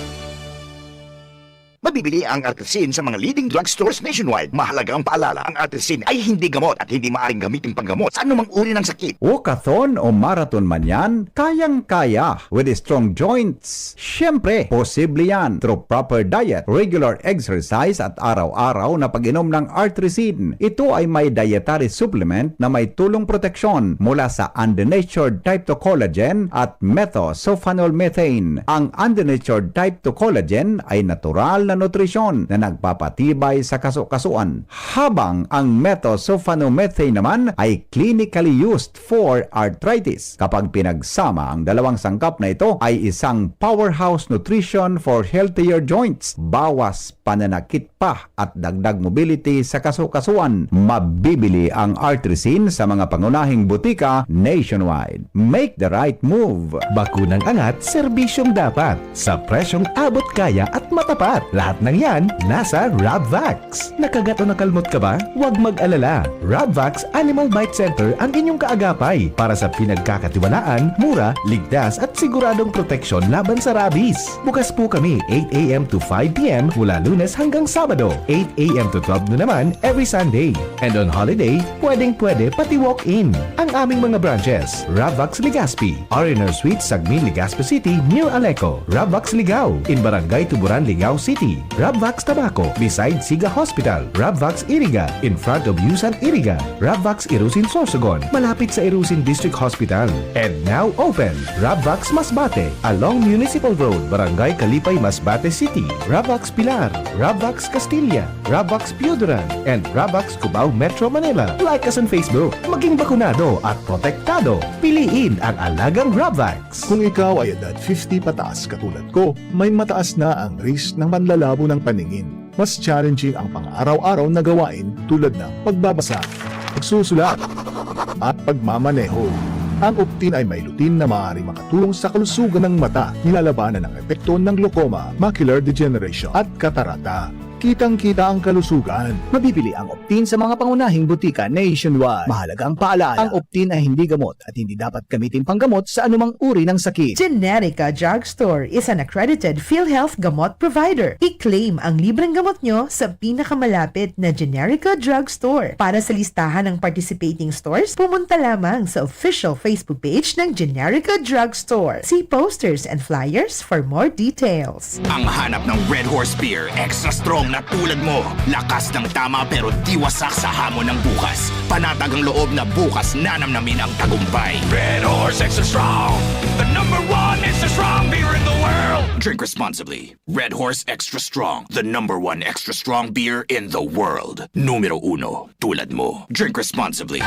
Mabibili ang Artrisin sa mga leading drugstores nationwide. Mahalagang paalala, ang Artrisin ay hindi gamot at hindi maaaring gamitin panggamot sa anumang uri ng sakit. Walkathon o marathon man yan, kayang-kaya with strong joints. Siyempre, posible yan through proper diet, regular exercise at araw-araw na pag-inom ng Artrisin. Ito ay may dietary supplement na may tulong proteksyon mula sa undenatured type two collagen at methylsulfonyl methane. Ang undenatured type two collagen ay natural na nutrisyon na nagpapatibay sa kasukasuan, habang ang methylsulfonyl methane naman ay clinically used for arthritis. Kapag pinagsama, ang dalawang sangkap na ito ay isang powerhouse nutrition for healthier joints, bawas pananakit pa at dagdag mobility sa kasukasuan. Mabibili ang Artrisin sa mga pangunahing butika nationwide. Make the right move! Bakunang angat, serbisyong dapat, sa presyong abot kaya at matapat. Lahat ng yan, nasa Rabvax. Nakagat o nakalmot ka ba? Huwag mag-alala. Rabvax Animal Bite Center ang inyong kaagapay para sa pinagkakatiwalaan, mura, ligtas at siguradong proteksyon laban sa rabies. Bukas po kami eight a.m. to five p.m. mula Lunes hanggang Sabado, eight a.m. to twelve noon naman every Sunday. And on holiday, pwedeng-pwede pati walk-in. Ang aming mga branches, Rabvax Legazpi, R and R Suites, Sagmin, Legazpi City, near Aleco, Rabvax Ligao, in Barangay Tuburan, Ligao City, Rabvax Tabaco, beside Siga Hospital, Rabvax Iriga, in front of Yusan Iriga, Rabvax Irusin Sorsogon, malapit sa Irusin District Hospital. And now open, Rabvax Masbate, along Municipal Road, Barangay Kalipay, Masbate City, Rabvax Pilar, Rabvax Castilla, Rabvax Pioduran, and Rabvax Cubao, Metro Manila. Like us on Facebook. Maging bakunado at protektado. Piliin ang alagang Rabvax. Kung ikaw ay edad fifty pataas katulad ko, may mataas na ang risk ng panlalabo ng paningin. Mas challenging ang pang-araw-araw na gawain tulad ng pagbabasa, pagsusulat, at pagmamaneho. Ang Optin ay may lutein na maaaring makatulong sa kalusugan ng mata, nilalabanan ang epekto ng glaucoma, macular degeneration, at katarata. Kitang-kita ang kalusugan. Mabibili ang Optin sa mga pangunahing butika nationwide. Mahalagang paalala, ang Optin ay hindi gamot at hindi dapat gamitin panggamot sa anumang uri ng sakit. Generica Drugstore is an accredited PhilHealth gamot provider. I-claim ang libreng gamot nyo sa pinakamalapit na Generica Drugstore. Para sa listahan ng participating stores, pumunta lamang sa official Facebook page ng Generica Drugstore. See posters and flyers for more details. Ang hanap ng Red Horse Beer, extra strong na tulad mo. Lakas ng tama pero di wasak sa hamon ng bukas. Panatag ang loob na bukas nanamnamin ang tagumpay. Red Horse Extra Strong, the number one extra strong beer in the world. Drink responsibly. Red Horse Extra Strong, the number one extra strong beer in the world. Numero uno, tulad mo. Drink responsibly.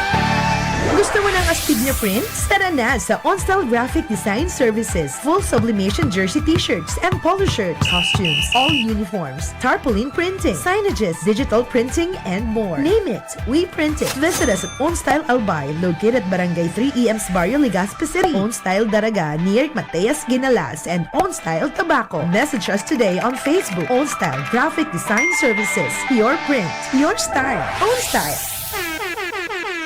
Gusto mo ng astig na prints? Tara na sa Onstyle Graphic Design Services. Full sublimation jersey t-shirts and polo shirts, costumes, all uniforms, tarpaulin printing, signages, digital printing, and more. Name it, we print it. Visit us at Onstyle Albay, located at Barangay three E M sa Barrio Legazpi City. Onstyle Daraga, near Mateas Guinalas, and Onstyle Tabaco. Message us today on Facebook. Onstyle Graphic Design Services. Your print, your style, Onstyle.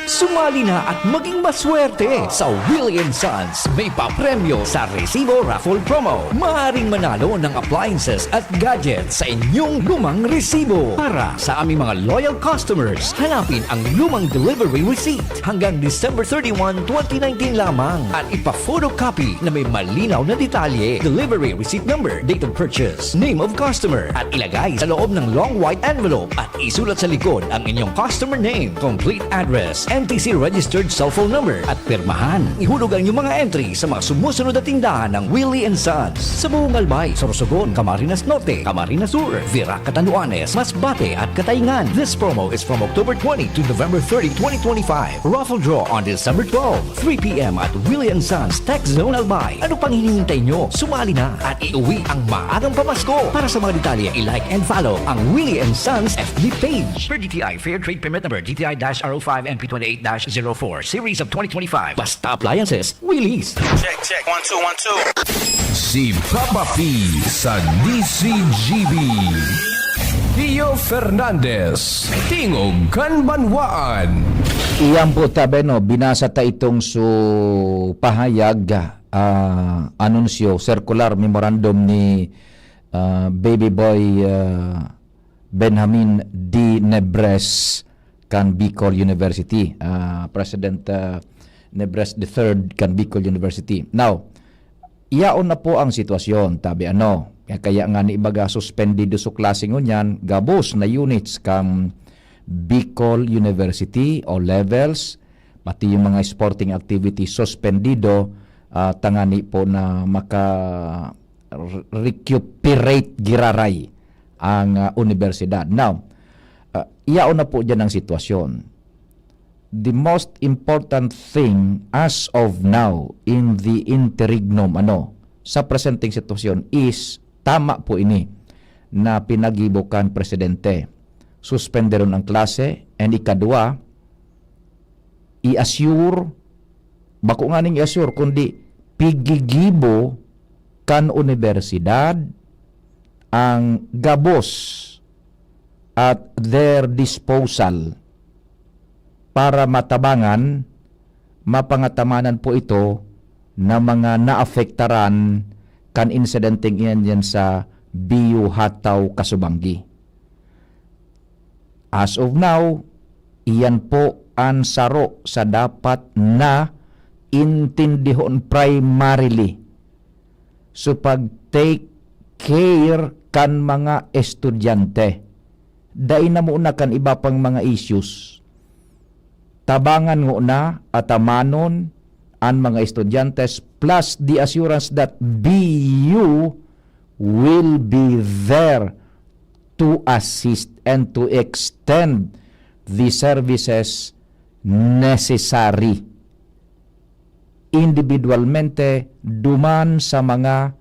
Sumali na at maging maswerte sa Willie and Sons. May papremyo sa Resibo Raffle Promo. Maaaring manalo ng appliances at gadgets sa inyong lumang resibo. Para sa aming mga loyal customers, hanapin ang lumang delivery receipt hanggang December thirty-one, twenty nineteen lamang at ipa-photocopy na may malinaw na detalye, delivery receipt number, date of purchase, name of customer, at ilagay sa loob ng long white envelope at isulat sa likod ang inyong customer name, complete address, N T C registered cell phone number, at pirmahan. Ihulog ang inyong mga entry sa mga sumusunod na tindahan ng Willie and Sons sa buong Albay, Sorsogon, Camarines Norte, Camarines Sur, Virac, Catanduanes, Masbate, at Cataingan. This promo is from October twenty to November thirty, twenty twenty-five. Raffle draw on December twelve, three P M at Willie and Sons Tech Zone Albay. Ano pang hinihintay nyo? Sumali na at iuwi ang maagang pamasko. Para sa mga detalye, i-like and follow ang Willie and Sons F B page. Per D T I Fair Trade Permit Number D T I dash R O five N P twenty-eight dash zero four Series of twenty twenty-five. Basta Appliances, Willie's. Check, check. One, two, one, two. Si Papa P sa D C G B. Rio Fernandez, Tingog kan Banwaan. Iyan po, tabi, no, binasa ta itong su pahayag, ah, anunsyo, circular memorandum ni, ah, Baby Boy, ah, Benjamin D. Nebres kan Bicol University, ah, President, ah, Nebres the third kan Bicol University. Now, yaon na po ang sitwasyon, tabi ano. Kaya nga ni ibaga suspendido su klase ngunyan, gabos na units kan Bicol University o levels, pati yung mga sporting activities suspendido, ah, tangani po na maka re-, recuperate giraray ang, ah, universidad. Now, ah, yaon na po dyan ang sitwasyon. The most important thing as of now in the interregnum, ano, sa presenteng sitwasyon is tama po ini na pinagibo kan presidente. Suspenderon ang klase, and ikadwa, i-assure, bako nganing i-assure, kundi pigigibo kan unibersidad ang gabos at their disposal para matabangan, mapangatamanan po ito na mga naapektaran kan insidenteng iyan diyan sa Biu Hataw, Kasubanggi. As of now, iyan po an saro sa dapat na intindihon primarily sa pag-take care kan mga estudyante. Dai na muna kan iba pang mga issues. Tabangan ngona, atamanon an mga estudyante, plus the assurance that B U will be there to assist and to extend the services necessary individualmente duman sa mga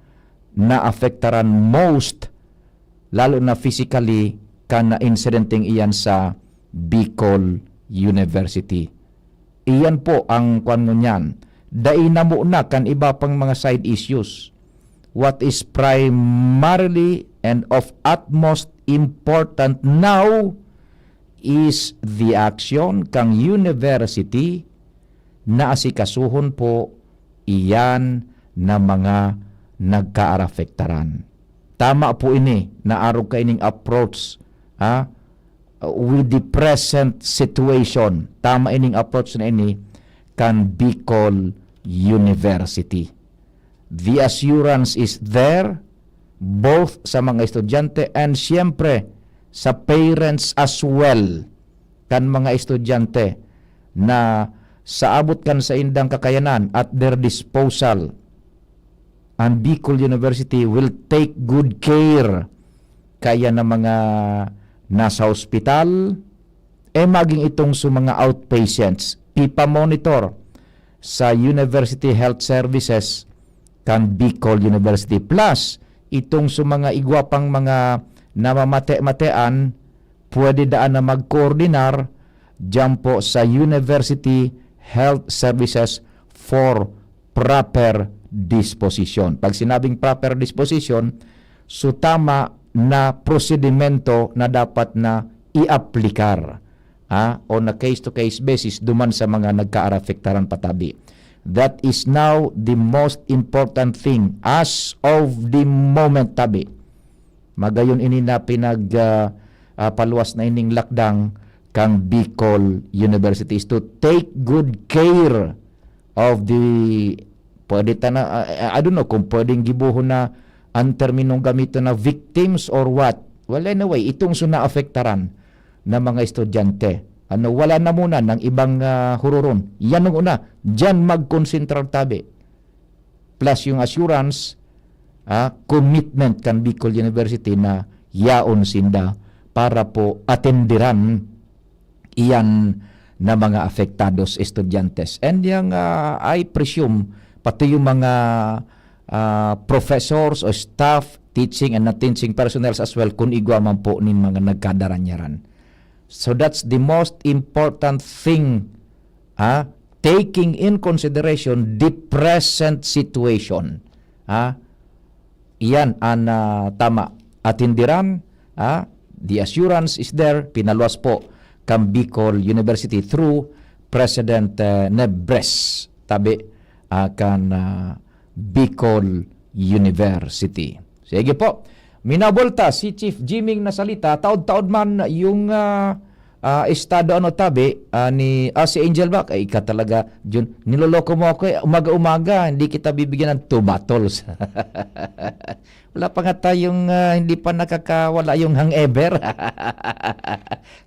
naapektaran most, lalo na physically, kan na insidenteng iyan sa Bicol University. Iyan po ang kwan ngunyan. Dai na muna kan iba pang mga side issues. What is primarily and of utmost important now is the action kan university na asikasuhon po iyan na mga nagkaarapektaran. Tama po ini na arog kaining approach, ha, with the present situation. Tama ining approach na ini kan Bicol University. The assurance is there, both sa mga estudyante and siyempre sa parents as well kan mga estudyante na sa abot kan saindang kakayanan, at their disposal, ang Bicol University will take good care kaya na mga nasa hospital, eh, maging itong sa mga outpatients, ipamonitor sa University Health Services kan Bicol University. Plus, itong sa mga igwa pang mga namamate-matean, pwede daan na magkoordinar diyan po sa University Health Services for proper disposition. Pag sinabing proper disposition, so tama na prosedimento na dapat na i-aplikar, ha, on a case-to-case basis duman sa mga nagkaarapektaran patabi. That is now the most important thing as of the moment, tabi. Magayon ini na pinag, ah, ah, paluwas na ining lakdang kang Bicol University is to take good care of the, pwede ta na, ah, I don't know kung pwedeng gibohon na ang terminong gamiton na victims or what. Well, anyway, itong so naapektaran na mga estudyante. Ano, wala na muna ng ibang, ah, hururon. Yan ang una. Diyan magkonsentrar tabi. Plus yung assurance, ah, commitment kan Bicol University na yaon sinda para po atenderan iyan na mga afektados estudiantes. And yang, ah, I presume, pati yung mga, ah, professors o staff, teaching and non-teaching personnel as well, kun igwa man po nin mga nagkadaranyaran. So that's the most important thing, ah, taking in consideration the present situation. Ah, iyan an, ah, tama. Atindiran, ah, the assurance is there, pinaluwas po kan Bicol University through President, eh, Nebres, tabi, ah, kan, ah, Bicol University. Sige po. Minabulta si Chief Jiming Nasalita, taod-taod man yung, ah, ah, estado ano tabi, ah, ni, ah, si Angel Bak, ay, ika talaga, Jun, niloloko mo ako, eh. Umaga-umaga, hindi kita bibigyan ng two bottles. Wala pa nga tayong, ah, hindi pa nakakawala yung hangover.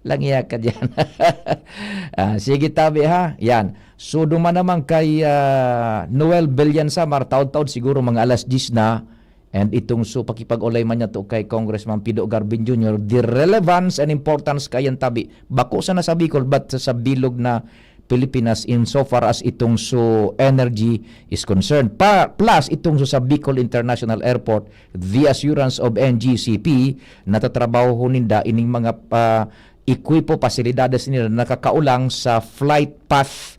Lang iya ka dyan. Ah, sige, tabi, ha? Yan. So, duman naman kay, ah, Noel Villansamar, taod-taod siguro mga alas diyes na, and itong so pakipag-olay man niya to kay Congressman Pido Garvin Junior, the relevance and importance kayan tabi, bako sana sa Bicol, but sa, sa bilog na Pilipinas in so far as itong so energy is concerned. Pa, plus itong so sa Bicol International Airport, the assurance of N G C P, natatrabaho ninda ining mga, ah, ekwipo, pasilidades nila na nakakaulang sa flight path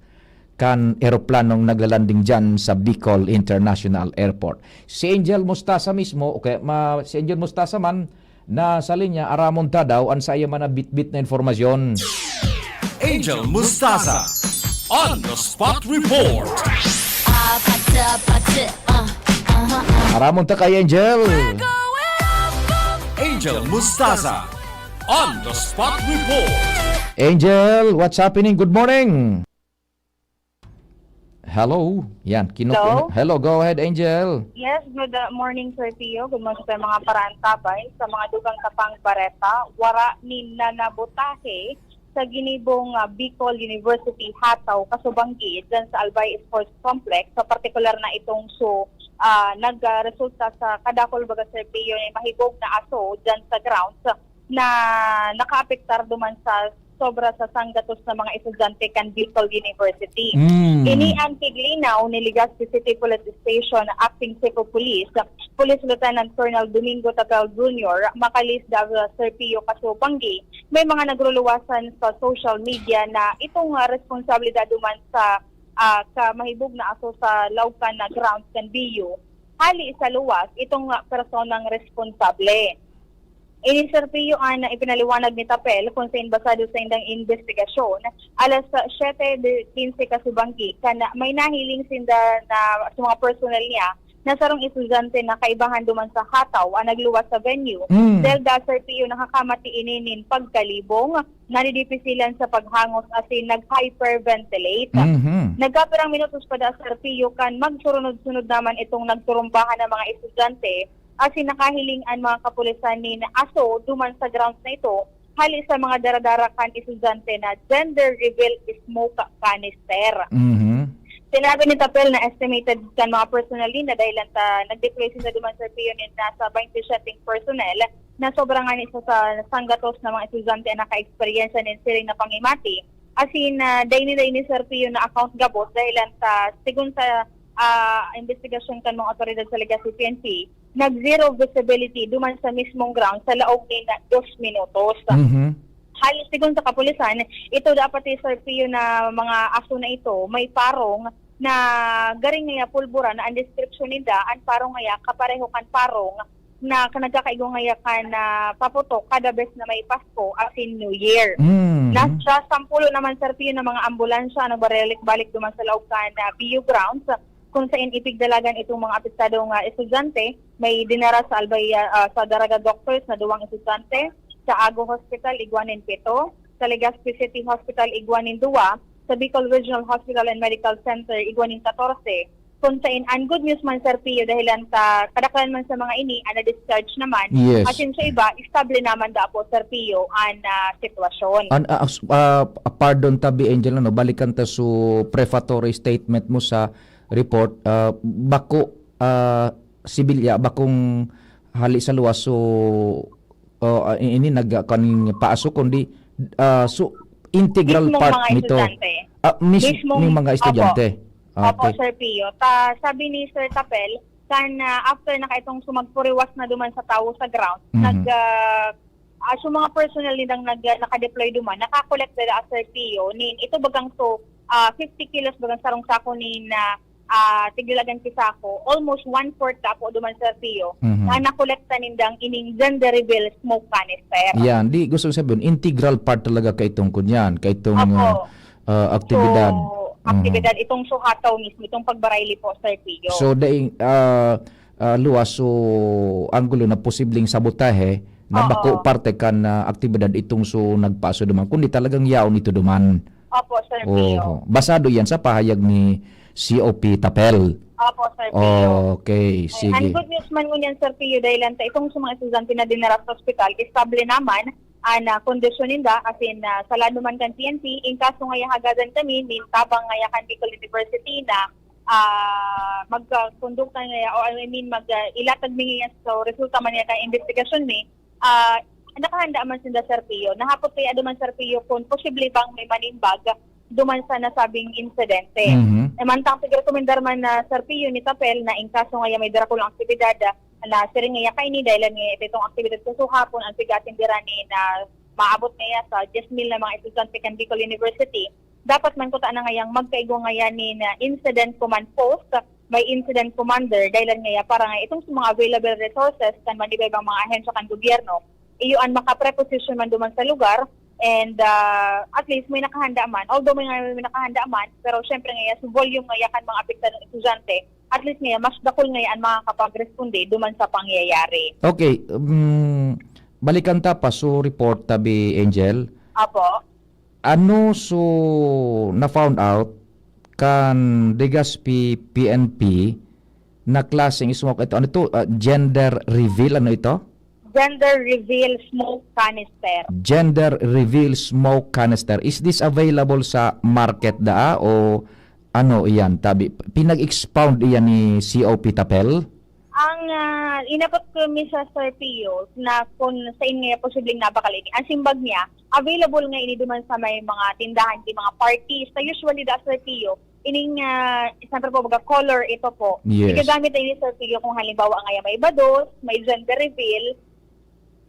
kan eroplanong naglalanding dyan sa Bicol International Airport. Si Angel Mustasa mismo, o kaya ma-, si Angel Mustasa man, nasa linya, aramon ta daw an saiya man na bitbit na informasyon. Angel Mustasa, on the spot report. Aramon ta kay Angel. Angel Mustasa, on the spot report. Angel, what's happening? Good morning. Hello. Yan, kinu-, Hello? Hello, go ahead, Angel. Yes, good, uh, morning, Sir Theo. Good morning sa mga parantabay. Sa mga dugang tapang bareta, wara nin nanabotahe sa ginibong, ah, Bicol University Hataw, Kasubanggi, dyan sa Albay Sports Complex. Sa partikular na itong so, ah, nagresulta sa kadakol baga, Sir Theo, na mahibog na aso dyan sa grounds na nakaapektar duman sa sobra sa sanggatos na mga estudyante kan Bicol University. Mm. Ini an tiglinaw ni Legazpi City Police Station Acting Chief of Police, Police Lieutenant Colonel Domingo Tagal Junior, makalis daw, Sir Pio Kasubanggi. May mga nagruluwasan sa social media na itong, ah, responsable daw duman sa, ah, kamahibog na aso sa Laucan na grounds kan B U. Hali sa luwas, itong, ah, personang responsable. Ini, Sir Pio, an ipinaliwanag ni Tapel kung sain basado sa indang imbestigasyon. Alas siyete quince kasubanggi, kan may nahiling sinda na sa mga personnel niya na sarong estudyante na kaibahan duman sa hataw an nagluwas sa venue. Mm. Dahil da, Sir Pio, nakakamati ini nin pagkalibong, nadidipisilan sa paghangos asin nag-hyperventilate. Mhm. Nagkapirang minutos pa da, Sir Pio, kan magsurunod-sunod naman itong nagturumbahan na mga estudyante asin nakahiling an mga kapulisan nin aso duman sa grounds na ito, hali sa mga daradara kan estudyante na gender reveal smoke canister. Mhm. Sinabi ni Tapel na estimated kan mga personnel na dahilan ta nag-deploy sinda duman, Sir Pio, nin nasa twenty-seven personnel na sobra ngani sa, sa sanggatos na mga estudyante ang naka-eksperyensya nin siring na panghimati. Asin, ah, dai ni, dai ni, Sir Pio, na account gabos dahilan ta, sigon sa, ah, investigasyon kan mga awtoridad sa Legazpi P N P, nag-zero visibility duman sa mismong ground sa laog nin dos minutos. Mhm. Hali, sigon sa kapulisan, ito dapat, eh, Sir Pio, na mga aso na ito may parong na garing niya pulbura na an deskripsyon ninda, an parong ngaya kapareho kan parong na ka-, nagkakaigo ngaya kan, ah, paputok kada bes na may Pasko asin New Year. Mm. Nasa sampulo naman, Sir Pio, na mga ambulansya ang nagbabalik-balik duman sa laog kan, ah, B U grounds, kung sain ipigdalagan itong mga apektadong, ah, estudyante. May dinara sa Albay, ah, sa Daraga Doctors na duwang estudyante, sa Ago Hospital, igwa nin pito, sa Legazpi City Hospital, igwa nin duwa, sa Bicol Regional Hospital and Medical Center, igwa nin katorse. Kung sain, an good news man, Sir Pio, dahilan ta kadaklan man sa mga ini, an na-discharge naman. Yes. Asin sa iba, estable naman da po, Sir Pio, an, ah, sitwasyon. An, ah, as-, ah, pardon tabi, Angel, ano, balikan ta su prefatory statement mo sa report, ah, bako, ah, sibilya, bakong hali sa luwas, so, oh, ah, ini nag-, ah, kan paaso, kundi, ah, so, integral Mismong part mga nito. Estudyante. Ah, mis-, Mismong, ning mga estudyante. Opo. Opo, okay. Sir Pio. Ta, sabi ni Sir Tapel, kan, ah, after na kaitong sumagpuriwas na duman sa tawo sa ground, Mhm. nag, ah, ah, so mga personnel nindang nag-, naka-deploy duman, naka-collect dala, Sir Pio, nin, ito bagang so, ah, fifty kilos bagang sarong sako nin, ah, ah, tigdalagan ki sako, almost one-fourth dapo duman, Sir Pio, Mhm. na nakolekta nindang ining gender reveal smoke canister. Yan, di gusto ko sabihin, integral part talaga kaitong kunyan, kaitong, Opo. ah, ah, aktibidad. So, Mhm. aktibidad itong suhataw mismo, itong pagbarayli po, Sir Pio. So, daing, ah, ah, luwas, so, anggulo na posibleng sabotahe na Oo. bako parte kan, ah, aktibidad itong so nagpaaso duman, kundi talagang yaon ito duman. Opo, Sir Pio. Oho. Basado yan sa pahayag ni C O P Tapel. Opo, Sir Pio. Okay, Ay, sige. Ang good news man ngunyan, Sir Pio, dahil lang sa itong sa mga estudyante na dinara sa ospital, estable naman an, ah, kondisyon ninda, as in, ah, salamat man kan P N P, in kaso ngaya hagadan kami, nin tabang ngaya kan Bicol University na, ah, magkondukta ngaya, o I mean, mag, ah, ilatag mi ngaya, so, resulta man ngaya kan investigasyon mi, ah, nakahanda man sinda, Sir Pio. Nahapot kaya duman, Sir Pio, kung posible bang may manimbag duman sa nasabing insidente. Mhm. E, mantang pigrekomendar man na, Sir Pio, ni Tapel na in kaso ngaya may darakul ang aktibidad, ah, na siring ngaya kaini, dahil ngaya ito itong aktibidad sa suhapon, ang pigatin dira ni na maabot ngaya sa diyes mil na mga estudyante kan Bicol University. Dapat man kuta na ngayang magkaigo ngaya ni na incident command post, may incident commander, dahil ngaya para nga itong sa mga available resources kan manibaybang mga ahensya kan gobyerno, iyo an makapreposisyon man duman sa lugar, and, ah, at least may nakahanda man. Although may, may nakahanda man, pero syempre ngaya, sa volume ngaya kan mga apektadong estudyante, at least ngaya, mas dakul ngaya an makakapagresponde duman sa pangyayari. Okay, um, balikan ta pa so report, tabi, Angel. Apo. Ano so na-found out kan Legazpi P N P na klaseng smoke ito? Ano ito? Ah, gender reveal? Ano ito? Gender reveal smoke canister. Gender reveal smoke canister. Is this available sa market daa o ano iyan? Tabi, pinag-expound iyan ni C O P Tapel? Ang, ah, inabot ko mi sa Sir Pio na kung sain nga posibleng nabakal ini. Ang simbag niya, available nga ini duman sa may mga tindahan, di mga parties. Sa usually da, Sir Pio, ining, ah, siyempre po, baga color ito po. Yes. Igagamit na ini, Sir Pio, kung halimbawa nga may bados, may gender reveal,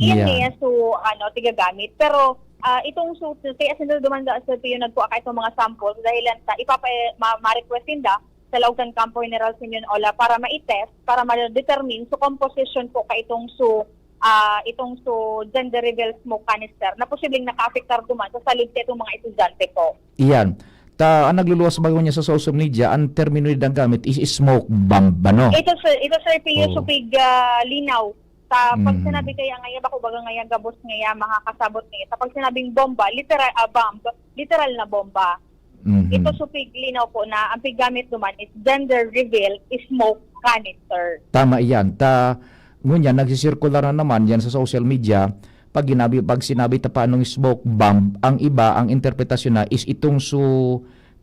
iyan Yeah. niya, so, ano, tigagamit. Pero, ah, itong so, kaya sinda duman da, Sir Pio, nagkuha ka itong mga samples dahil lang sa ipapa-, ma-, ma-request sinda sa laog kan Campo General Simeon Ola para ma-test, para ma-determine so composition po ka itong so, ah, itong so gender reveal smoke canister na posibleng nakaapektar duman sa salud sa itong mga estudyante po. Iyan. Ta, ang nagluluwas bago niya sa social media, ang termino na gamit is smoke bomb, ano? Ito, sir, ito, Sir Pio, Oo. supig, ah, linaw. Sa pag Mm. sinabi kaya ngaya, bako baga ngaya, gabos ngaya, makakasabot ngaya. Sa pag sinabing bomba, literal, ah, bomb, literal na bomba. Mhm. Ito supig linaw po na ang piggamit duman is gender reveal smoke canister. Tama iyan. Ta, ngunyan, nagsisirkular na naman yan sa social media. Pag ginabi, pag sinabi ta pa anong smoke bomb, ang iba, ang interpretasyon na is itong su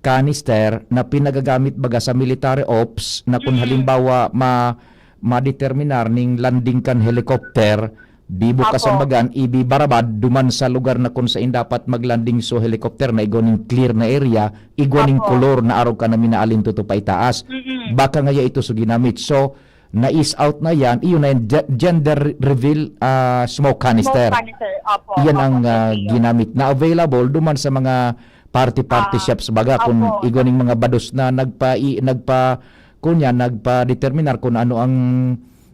canister na pinagagamit baga sa military ops na kung Mm. halimbawa ma-, madeterminar ning landing kan helicopter, bibukasan Apo. bagan, ibibarabad duman sa lugar na kung sain dapat maglanding so helicopter na igwa ning clear na area, igwa ning Apo. kolor na arog ka na minaalin tuto pa itaas. Mm-mm. Baka ngaya ito so ginamit. So, na-is out na yan, iyon na yan, ge-, gender reveal, ah, smoke canister. Smoke canister, opo. Iyan Opo, ang, ah, Sir Pio. ginamit na available duman sa mga party-party Ah, shops baga, kung opo. igwa ning mga bados na nagpa-, i-, nagpa-, kunya, nagpa-determinar kung ano ang,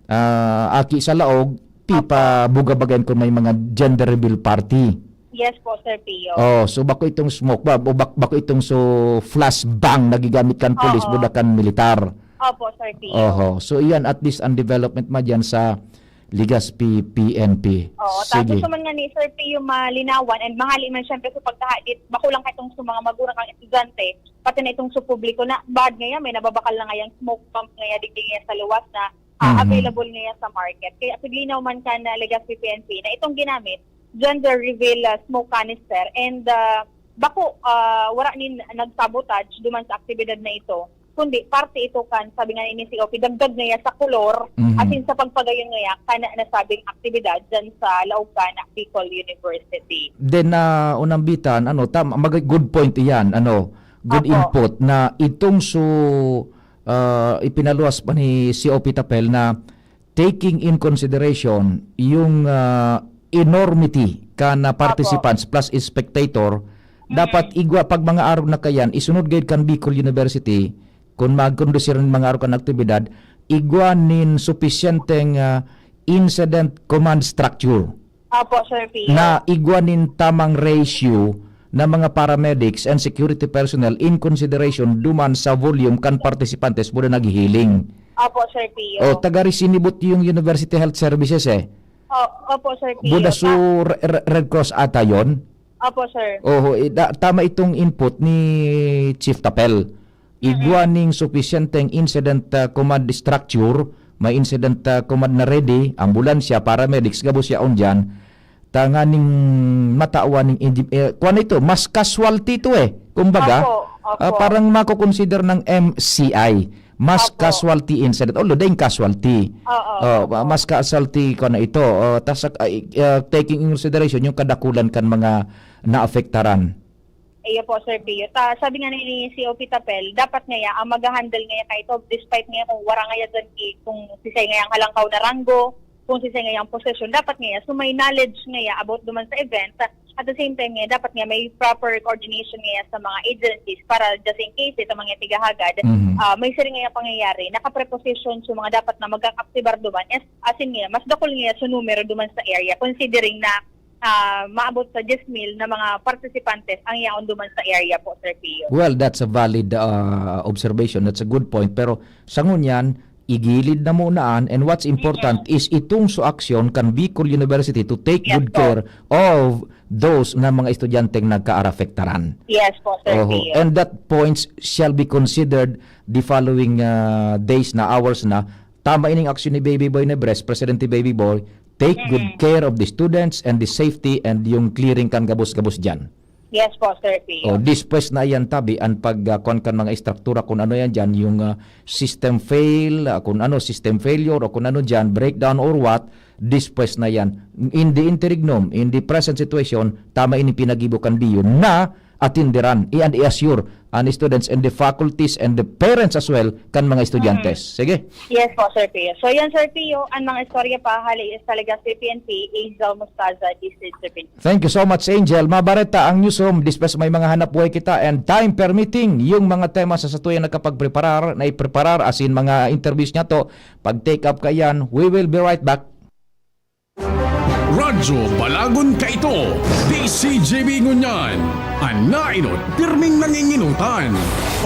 ah, aki sa laog, Opo. pipabuga baga yan kung may mga gender reveal party. Yes po, Sir Pio. Oh, so bako itong smoke ba? O bak-, bako itong so flashbang na gigamit kan pulis, Oo. buda kan militar? Opo, Sir Pio. Oho. So iyan, at least ang development ma diyan sa Legazpi P N P. Oo, ta Sige. gusto man nga ni Sir Pio malinawan and mahali man siyempre sa pagkahadit, bako lang ka itong sa mga magurang kang estudyante, pati na itong sa publiko na bad ngayon, may nababakal na ngayang smoke bomb ngaya, digdi ngaya sa luwas na, ah, Mhm. available ngaya sa market. Kaya paglinaw man kan Legazpi P N P na itong ginamit, gender reveal, ah, smoke canister and, ah, bako, ah, wara nin nag-sabotage duman sa aktibidad na ito, kundi parte ito kan, sabi nga ni C O P, dagdag ngaya sa kolor, Mhm. asin sa pagpagayon ngaya kan nasabing aktibidad dyan sa laog kan Bicol University. Then, ah, unang bitan, ano, tam-, mag-, good point iyan, ano, good Apo. input na itong so, ah, ipinaluwas pa ni C O P Tapel na taking in consideration yung, ah, enormity kan, ah, Apo. participants plus spectator, Mm. dapat igwa pag mga arog na kayan, isunod gayud kan Bicol University, kun magkondusir nin mga arog kan aktibidad, igwa nin supisyenteng, ah, incident command structure Opo, Sir Pio. na igwa nin tamang ratio na mga paramedics and security personnel in consideration duman sa volume kan participantes buda naghihiling. Opo, Sir Pio. O, taga Resinibot yung University Health Services eh. O, opo, Sir Pio. Buda su Ta- Re-, Re-, Red Cross ata yon? Opo, sir. Oho, eh, da-, tama itong input ni Chief Tapel. Igwa Mm-mm. ning supisyenteng incident, ah, command structure, may incident, ah, command na ready, ambulansya, paramedics, gabos yaon diyan. Tanganing matawan ning indi-, eh, kuwan ito, mas casualty ito eh. Kumbaga, Opo, opo. ah, parang mako-consider ng M C I, mas Opo. casualty incident. Although, daing casualty. Oo, Oh, opo. mas casualty ko na ito. Oh, tas, ah, i-, ah, taking in consideration yung kadakulan kan mga naapektaran. Iyo po, Sir Pio. Ta, sabi nga ni C O P Tapel, dapat ngaya ang magha-handle ngaya kaito, despite ngaya kung wara ngaya dyan ki-, kung sisay ngaya ang halangkaw na ranggo, kung sisay ngaya ang posisyon, dapat ngaya, so may knowledge ngaya about duman sa event. At the same time ngaya, dapat nga may proper coordination ngaya sa mga agencies para just in case ito mga tigahagad, Mhm. ah, may siring ngaya pangyayari, nakapreposition sa mga dapat na magkakaptibar duman, as, as in ngaya, mas dakul ngaya sa numero duman sa area, considering na ah, maabot sa diyes mil na mga participantes ang yaon duman sa area po, Sir Pio. Well, that's a valid, ah, observation. That's a good point. Pero sa ngunyan, igilid na muna an, and what's important Mm-mm. is itong so aksyon kan Bicol University to take Yes good po. care of those na mga estudyanteng nagkaarapektaran. Yes po, Sir Oho. Pio. And that points shall be considered the following, ah, days na, hours na. Tama ining aksyon ni Baby Boy Nebres, Presidente Baby Boy, take good Mm. care of the students and the safety and yung clearing kan gabos-gabos diyan. Yes po, Sir Pio. O, dispwes na yan, tabi, ang pag, ah, kuwan kan mga estruktura, kung ano yan diyan, yung, ah, system fail, ah, kung ano, system failure, o kung ano diyan, breakdown or what, dispwes na yan. In the interregnum, in the present situation, tama ini pinagibo kan B U na atinderan, i-, and i-assure an students and the faculties and the parents as well kan mga estudyante. Mm. Sige. Yes po, Sir Pio. So, yan, Sir Pio, ang mga istorya pa hali sa Legazpi P N P, Angel Mostaza, District Seven. Thank you so much, Angel. Mabareta ang newsroom. Dispwes may mga hanap buhay kita and time permitting, yung mga tema sa satuyang nakapagpreparar, na ipreparar, asin mga interviews niya to, pag-take up kaiyan, we will be right back. Radyo Balagon kaito, D C G B ngunyan. An nainot, pirming nanginginotan.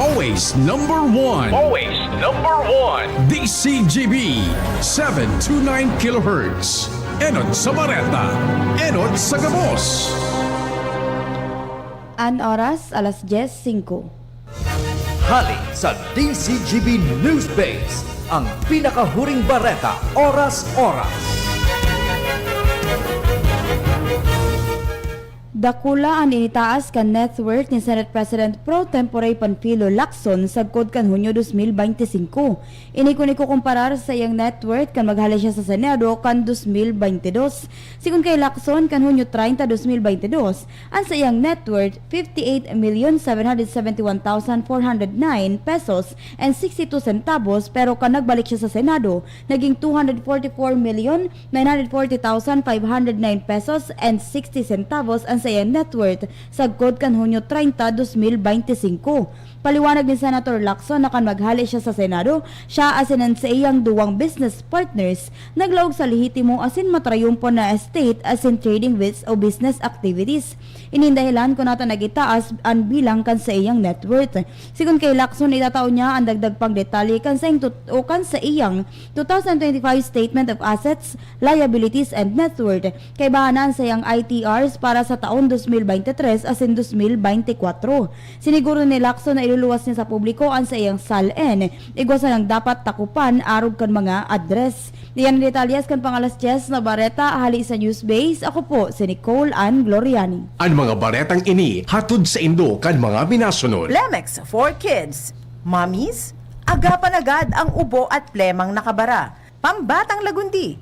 Always number one. Always number one. D C G B, seven two nine kilohertz. Enot sa bareta, enot sa gabos. An oras, alas dyes singko. Hali sa D C G B News Base, ang pinakahuring bareta, oras-oras. Dakula an initaas kan net worth ni Senate President Pro Tempore Panfilo Lacson sagkod kan Hunyo dos mil baynte singko. Ini kun ikukumparar sa iyang net worth kan maghale siya sa Senado kan dos mil baynte dos. Sigon kay Lacson, kan Hunyo treinta, dos mil baynte dos, an saiyang net worth, fifty-eight million seven hundred seventy-one thousand four hundred nine pesos and sixty-two centavos, pero kan nagbalik siya sa Senado, naging two hundred forty-four million nine hundred forty thousand five hundred nine pesos and sixty centavos an saiyang net worth sagkod kan Hunyo treinta, dos mil baynte singko. Paliwanag ni Senator Lacson na kan maghale siya sa Senado, siya asin an saiyang duwang business partners naglaog sa lehitimo asin matrayumpo na estate asin trading wits o business activities. Ini an dahelan kun ata nagitaas an bilang kan saiyang net worth. Sigon kay Lacson, itatao niya an dagdag pang detalye kan saiyang tut- o kan saiyang two thousand twenty-five Statement of Assets, Liabilities, and Net Worth. Kaibahan na an saiyang I T Rs para sa taon dos mil baynte tres asin dos mil baynte kwatro. Siniguro ni Lacson na iluluwas niya sa publiko an saiyang S A L N. Igwa sanang dapat takupan arog kan mga address. Iyan an detalyes kan pang-alas dyes na bareta hali sa Newsbase. Ako po si Nicole Ann Gloriani. An mga baretang ini hatod saindo kan mga minasunod. Plemex for Kids. Mommies, agapan agad ang ubo at plemang nakabara. Pambatang lagundi.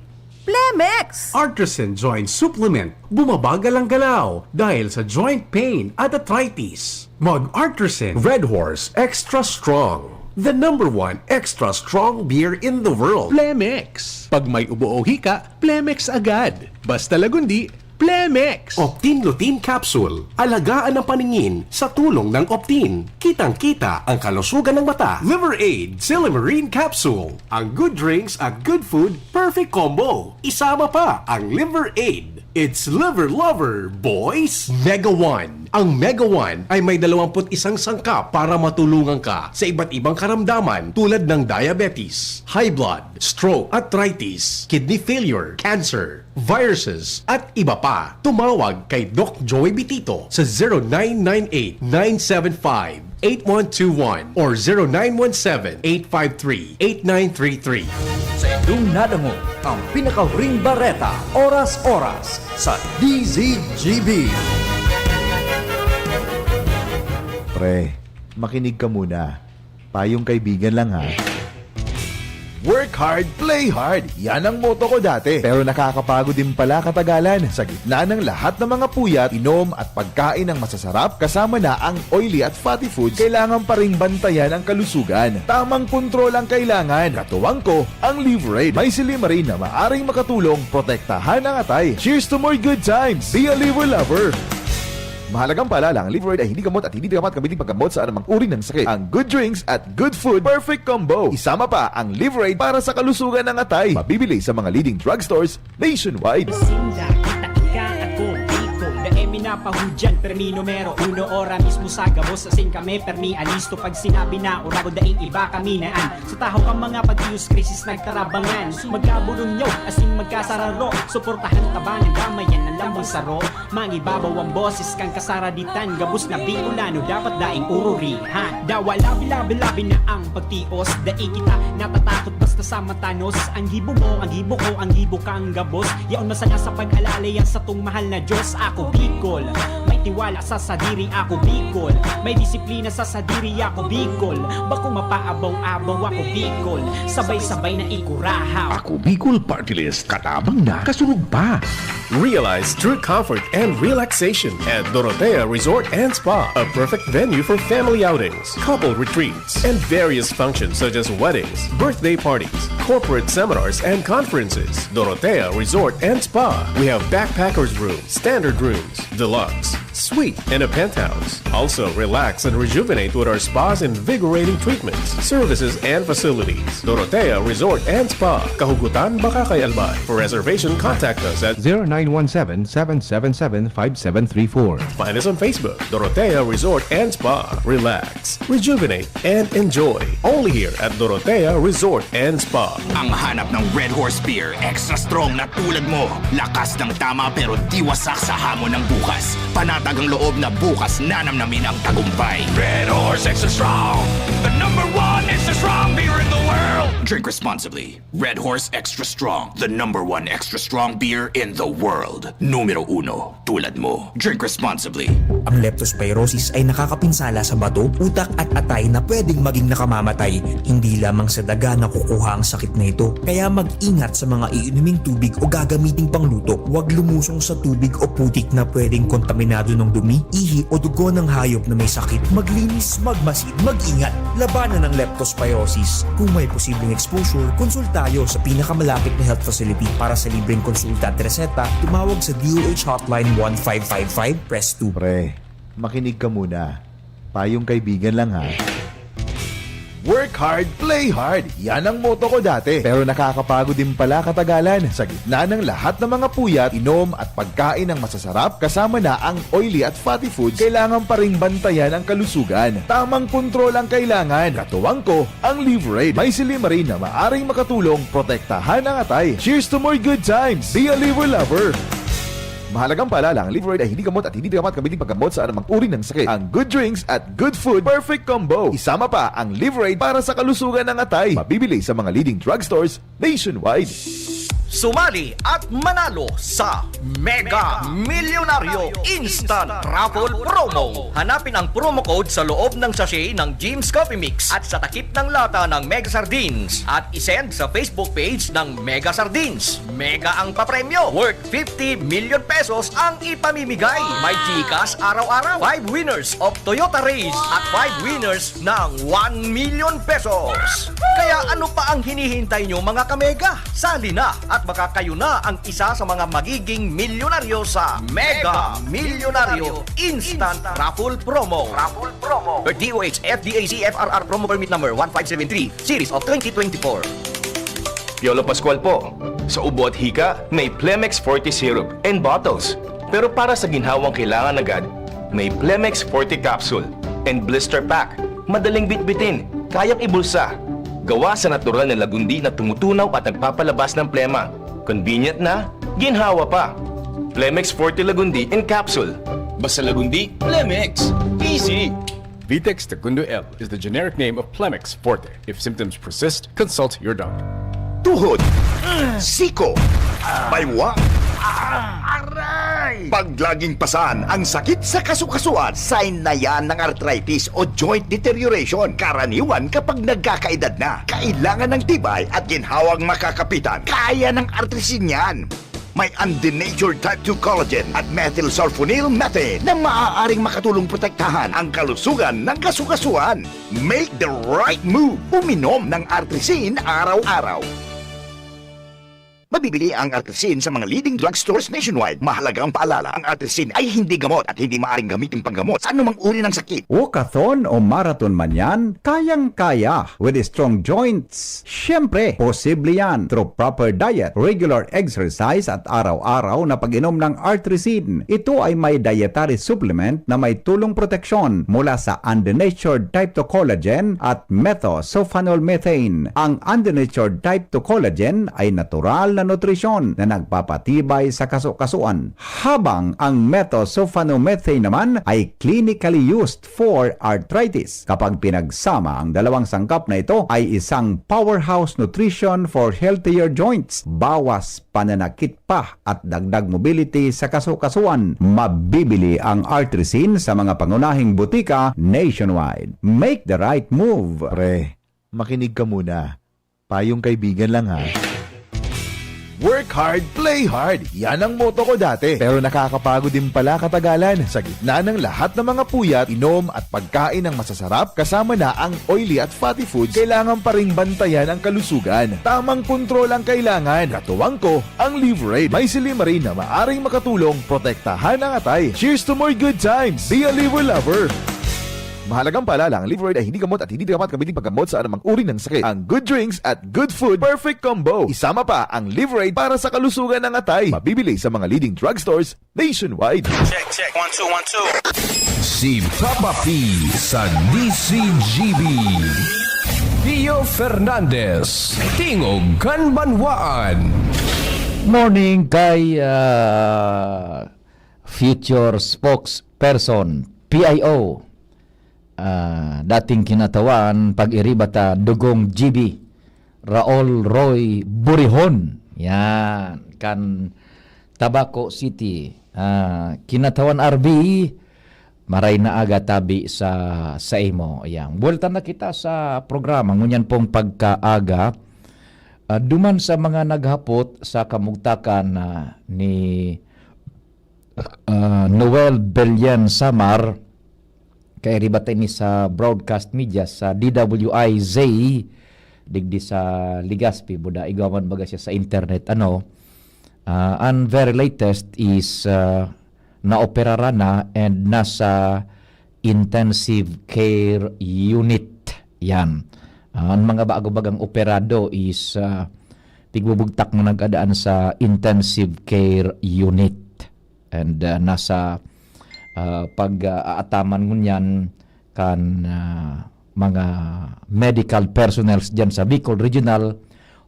Plemex! Artisan Joint Supplement, bumabagal ang galaw dahil sa joint pain at arthritis. Mag Artisan Red Horse Extra Strong, the number one extra strong beer in the world. Plemex! Pag may ubo o hika, Plemex agad. Basta lagundi, Plemex! Optin Lutein Capsule, alagaan ang paningin sa tulong ng Optin. Kitang-kita ang kalusugan ng mata. Liver Aid Silymarin Capsule, ang good drinks at good food, perfect combo. Isama pa ang Liver Aid. It's Liver Lover, boys! Mega One. Ang Mega One ay may dalawampu't isang sangkap para matulungan ka sa iba't ibang karamdaman tulad ng diabetes, high blood, stroke, arthritis, kidney failure, cancer, viruses, at iba pa. Tumawag kay Doc Joey Bitito sa zero nine nine eight nine seven five eight one two one or zero nine one seven eight five three eight nine three three. Sa indong nadangog ang pinakahuring bareta, oras-oras sa D Z G B. Pre, makinig ka muna. Payong kaibigan lang ha. Work hard, play hard. Yan ang motto ko dati. Pero nakakapagod din pala katagalan. Sa gitna ng lahat ng mga puyat, inom at pagkain ng masasarap, kasama na ang oily at fatty foods, kailangan pa ring bantayan ang kalusugan. Tamang kontrol ang kailangan. Katuwang ko, ang Liverade. May silymarin na maaring makatulong protektahan ang atay. Cheers to more good times! Be a Liver Lover! Mahalagang paalala, ang Liverade ay hindi gamot at hindi dapat gamitin paggamot sa anumang uri ng sakit. Ang good drinks at good food, perfect combo. Isama pa ang Liverade para sa kalusugan ng atay. Mabibili sa mga leading drugstores nationwide. Sinda, kita, ika, ako, Bicol. Dai mi napahudyan, permi numero uno, ora mismo sa gabos, asin kami, permi alisto. Pag sinabi na, ora ko, daing iba kami na an sa tahaw kan mga pag-iyos krisis nagtarabangan. Magkaburunyaw, asin magkasararo. Suportahan ta ba ng damayan ng lambang saro? Mangibabaw ang boses kan kasaraditan. Gabos na Bicolano dapat daing ururihan. Dawa labi-labi-labi na ang pagtios. Dai kita natatakot basta sa matanos. Ang gibo mo, ang gibo ko, ang gibo kang gabos. Yaon masanga sa pag-alala yan satong mahal na Diyos. Ako Bicol, may tiwala sa sadiri. Ako Bicol, may disiplina sa sadiri. Ako Bicol, bako mapaabaw-abaw. Ako Bicol, sabay-sabay na ikurahaw. Ako Bicol Party List, katabang na, kasunod pa. Realize true comfort and relaxation at Dorotea Resort and Spa, a perfect venue for family outings, couple retreats, and various functions such as weddings, birthday parties, corporate seminars, and conferences. Dorotea Resort and Spa. We have backpackers room, standard rooms, deluxe, Suite and a penthouse. Also, relax and rejuvenate with our spa's invigorating treatments, services, and facilities. Dorotea Resort and Spa. Kahugutan, Bacacay, Albay. For reservation, contact us at zero nine one seven, seven seven seven, five seven three four. Find us on Facebook, Dorotea Resort and Spa. Relax, rejuvenate, and enjoy. Only here at Dorotea Resort and Spa. Ang hanap ng Red Horse Beer, extra strong na tulad mo. Lakas ng tama pero di wasak sa hamon ng bukas. Panatag ang loob na bukas nanamnamin ang tagumpay. Red Horse Extra Strong, the number one extra strong beer in the world. Drink responsibly. Red Horse Extra Strong, the number one extra strong beer in the world. Numero uno, tulad mo. Drink responsibly. Ang leptospirosis ay nakakapinsala sa bato, utak at atay na pwedeng maging nakamamatay. Hindi lamang sa daga nakukuha ang sakit na ito, kaya mag-ingat sa mga iinuming tubig o gagamiting pangluto. Huwag lumusong sa tubig o putik na pwedeng kontaminado ng dumi, ihi o dugo ng hayop na may sakit. Maglinis, magmasid, mag-ingat. Labanan ang leptospirosis. Kung may posibleng exposure, konsulta tayo sa pinakamalapit na health facility. Para sa libreng konsulta at reseta, tumawag sa D O H Hotline one five five five, press two. Pre, makinig ka muna. Payong kaibigan lang ha. Work hard, play hard. Yan ang motto ko dati. Pero nakakapagod din pala katagalan. Sa gitna ng lahat ng mga puyat, inom at pagkain ng masasarap, kasama na ang oily at fatty foods, kailangan pa ring bantayan ang kalusugan. Tamang kontrol ang kailangan. Katuwang ko, ang Livraid. May silymarin na maaring makatulong protektahan ang atay. Cheers to more good times! Be a Liver Lover! Mahalagang paalala, ang Livraid ay hindi gamot at hindi dapat gamitin paggamot sa anumang uri ng sakit. Ang good drinks at good food, perfect combo. Isama pa ang Livraid para sa kalusugan ng atay. Mabibili sa mga leading drugstores nationwide. Sumali at manalo sa Mega Milyonaryo Instant Raffle Promo. Hanapin ang promo code sa loob ng sachet ng Jim's Coffee Mix at sa takip ng lata ng Mega Sardines at isend sa Facebook page ng Mega Sardines. Mega ang papremyo, worth fifty million pesos ang ipamimigay. May GCash araw-araw, five winners of Toyota Raize at five winners ng one million pesos. Kaya ano pa ang hinihintay nyo, mga kamega? Sali na at baka kayo na ang isa sa mga magiging milyonaryo sa Mega Milyonaryo Instant Raffle Promo. Raffle Promo. Per D O H F D A C F R R Promo Permit Number one five seven three, Series of twenty twenty-four. Piolo Pascual po, sa ubo at hika, may Plemex Forte Syrup and bottles. Pero para sa ginhawang kailangan agad, may Plemex Forte Capsule and Blister Pack. Madaling bitbitin, kayang ibulsa. Gawa sa natural na lagundi na tumutunaw at nagpapalabas ng plema. Convenient na, ginhawa pa. Plemex Forte Lagundi in Capsule. Basta Lagundi, Plemex. Easy! Vitex Tagundo L is the generic name of Plemex Forte. If symptoms persist, consult your doctor. Tuhod, siko, baywa, aray! Pag laging pasan ang sakit sa kasukasuan, sign na yan ng arthritis o joint deterioration. Karaniwan kapag nagkakaedad na, kailangan ng tibay at ginhawang makakapitan. Kaya ng artrisin yan. May undenatured type two collagen at methylsulfonyl methane na maaaring makatulong protektahan ang kalusugan ng kasukasuan. Make the right move. Uminom ng Artrisin araw-araw. Mabibili ang Artrisin sa mga leading drugstores nationwide. Mahalagang paalala, ang Artrisin ay hindi gamot at hindi maaring gamitin panggamot sa anumang uri ng sakit. Walkathon o marathon man yan, kayang-kaya with strong joints. Siyempre, posible yan through proper diet, regular exercise at araw-araw na pag-inom ng Artrisin. Ito ay may dietary supplement na may tulong proteksyon mula sa undenatured type two collagen at methosulfonol methane. Ang undenatured type two collagen ay natural na nutrisyon na nagpapatibay sa kasukasuan, habang ang methosulfonomethane naman ay clinically used for arthritis. Kapag pinagsama ang dalawang sangkap na ito, ay isang powerhouse nutrition for healthier joints, bawas pananakit pa at dagdag mobility sa kasukasuan. Mabibili ang Artrisin sa mga pangunahing butika nationwide. Make the right move! Pre, makinig ka muna. Payong kaibigan lang ha. Work hard, play hard. Yan ang motto ko dati. Pero nakakapagod din pala katagalan. Sa gitna ng lahat ng mga puyat, inom at pagkain ng masasarap, kasama na ang oily at fatty foods, kailangan pa ring bantayan ang kalusugan. Tamang kontrol ang kailangan. Katuwang ko, ang Liverade. May silymarin na maaring makatulong protektahan ang atay. Cheers to more good times! Be a Liver Lover! Mahalagang paalala, ang Liverade ay hindi gamot at hindi dapat gamitin paggamot sa anumang uri ng sakit. Ang good drinks at good food, perfect combo. Isama pa ang Liverade para sa kalusugan ng atay. Mabibili sa mga leading drugstores nationwide. Check, check. One, two, one, two. Si Papa P sa D C G B. Pio Fernandez, Tingog kan Banwaan. Morning kay, ah, future spokesperson, P I O, ah, dating kinatawan pag-iriba ta Dugong G B, Raul Roy Burihon. Yan, kan Tabaco City. Ah, kinatawan R B, maray na aga tabi sa, sa imo. Ayan. Buwelta na kita sa programa. Ngunyan pong pagkaaga, ah, duman sa mga naghapot sa kamugtakan, ah, ni, ah, Noel Belian Samar, kay riba ta ini sa broadcast media sa D W I Z, digdi sa Legazpi, buda, igwa man baga siya sa internet, ano. Ah, ang very latest is, ah, naoperaran na and nasa intensive care unit. Yan. Ah, ang mga bago bagang operado is, ah, tigbubugtak na nag-adaan sa intensive care unit. And, ah, nasa, ah, pag-aataman ngunyan kan, ah, mga medical personnels dyan sa Bicol Regional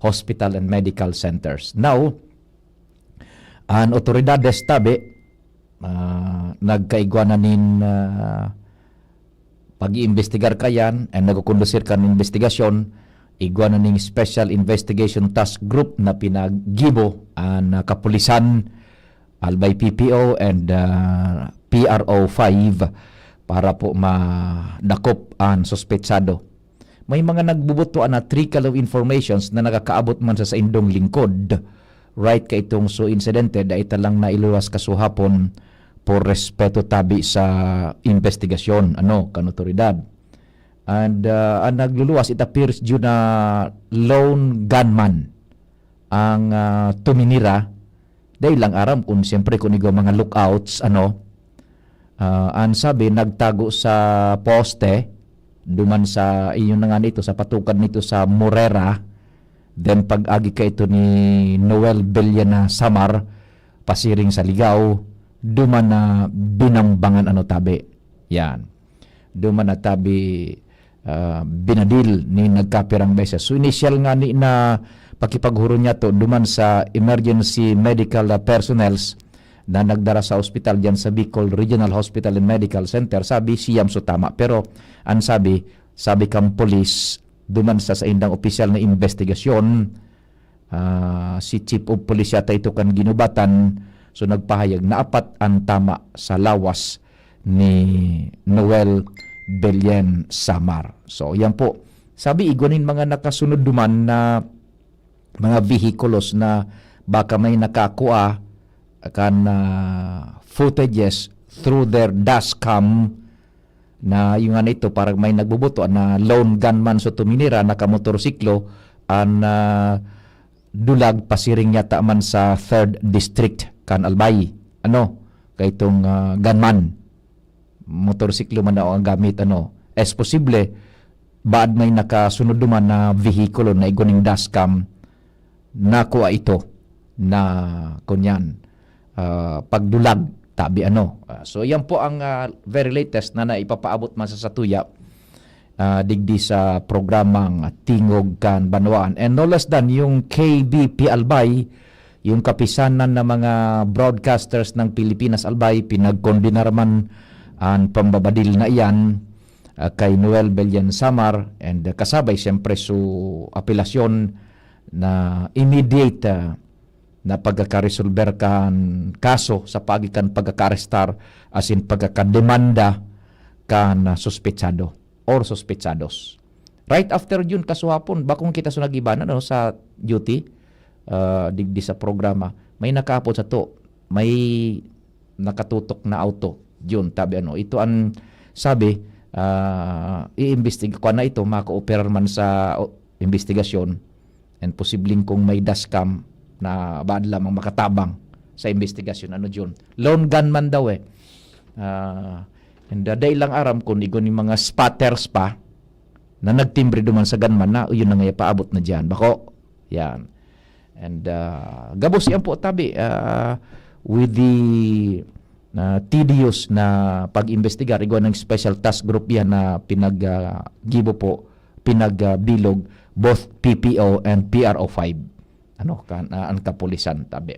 Hospital and Medical Centers. Now, an otoridades tabi, ah, nagkaigwa na nin, ah, pag-iimbestigar kayan and nagkukondusir kan investigasyon, igwa na ning Special Investigation Task Group na pinaggibo an, ah, kapulisan, Albay P P O and, ah, P R O five para po madakop an suspetsado. May mga nagbubutuan na trickle of informations na nakakaabot man sa saindong lingkod. Right ka itong so insidente, dai ta lang nailuwas kasuhapon por respeto tabi sa investigasyon, ano, kan otoridad. And, ah, ang nagluluwas, it appears due na lone gunman ang, ah, tuminira. Dai lang aram kung siyempre kung igwa mga lookouts, ano. Ah, ang sabi, nagtago sa poste, duman sa, iyon na nga nito, sa patukan nito sa Morera. Then pag-agi ka ito ni Noel Beliana Samar, pasiring sa Ligaw, duman na binambangan ano tabi. Yan. Duman na tabi, ah, binadil ni nagkapirang beses. So, initial nga ni na pakipaghuron niya to duman sa emergency medical, ah, personnels na nagdara sa ospital diyan sa Bicol Regional Hospital and Medical Center. Sabi, siyam so tama. Pero, ang sabi, sabi kang polis, duman sa saindang opisyal na investigasyon, ah, si Chief of Police yata ito kan Guinobatan. So, nagpahayag na apat ang tama sa lawas ni Noel Belian Samar. So, yan po. Sabi, igwa nin mga nakasunod duman na mga vehikulos na baka may nakakua kan, ah, footages through their dashcam na yung ano ito, parang may nagbubuto na lone gunman sa tuminira, nakamotorsiklo, an, ah, dulag pasiring yata man sa third District kan Albay. Ano, kay itong, ah, gunman, motorsiklo man daw ang gamit, ano. Es posible, baad may nakasunod duman na vehikulo na igwa ning dashcam, nakua ito na, kunyan, ah, pagdulag, tabi ano. Ah, so, yan po ang, ah, very latest na naipapaabot man sa satuya, ah, digdi sa programang Tingog kan Banwaan. And no less than yung K B P Albay, yung kapisanan ng mga broadcasters ng Pilipinas Albay, pinagkondenar man ang pambabadil na iyan, ah, kay Noel Belian Samar and, ah, kasabay siyempre su apelasyon na immediate, ah, na pagkakaresolber kan kaso sa paagi kan pagkakaarestar asin pagkakademanda kan, ah, suspetsado or suspetsados. Right after yun, kasuhapon, bakong kita sa nagibanan, ano, sa duty, ah, digdi sa programa, may nakaapod sato, may nakatutok na auto. Yun, tabi ano. Ito ang sabi, ah, iimbestiga ko na ito, makooperar man sa, o, imbestigasyon, and posibleng kung may dashcam na baad lamang makatabang sa imbestigasyon. Ano yun? Lone gunman daw eh. Ah, and, ah, dai lang aram kung igo ni mga spotters pa na nagtimbre duman sa gunman na, "Uy, yun na nga, paabot na diyan." Bako, yan. And, ah, gabos yan po, tabi, ah, with the, ah, tedious na pag-imbestigar, igwa ng special task group yan na pinag, ah, gibo po, pinag, ah, bilog, both P P O and P R O five. Ano, kan, ah, ang kapulisan, tabi.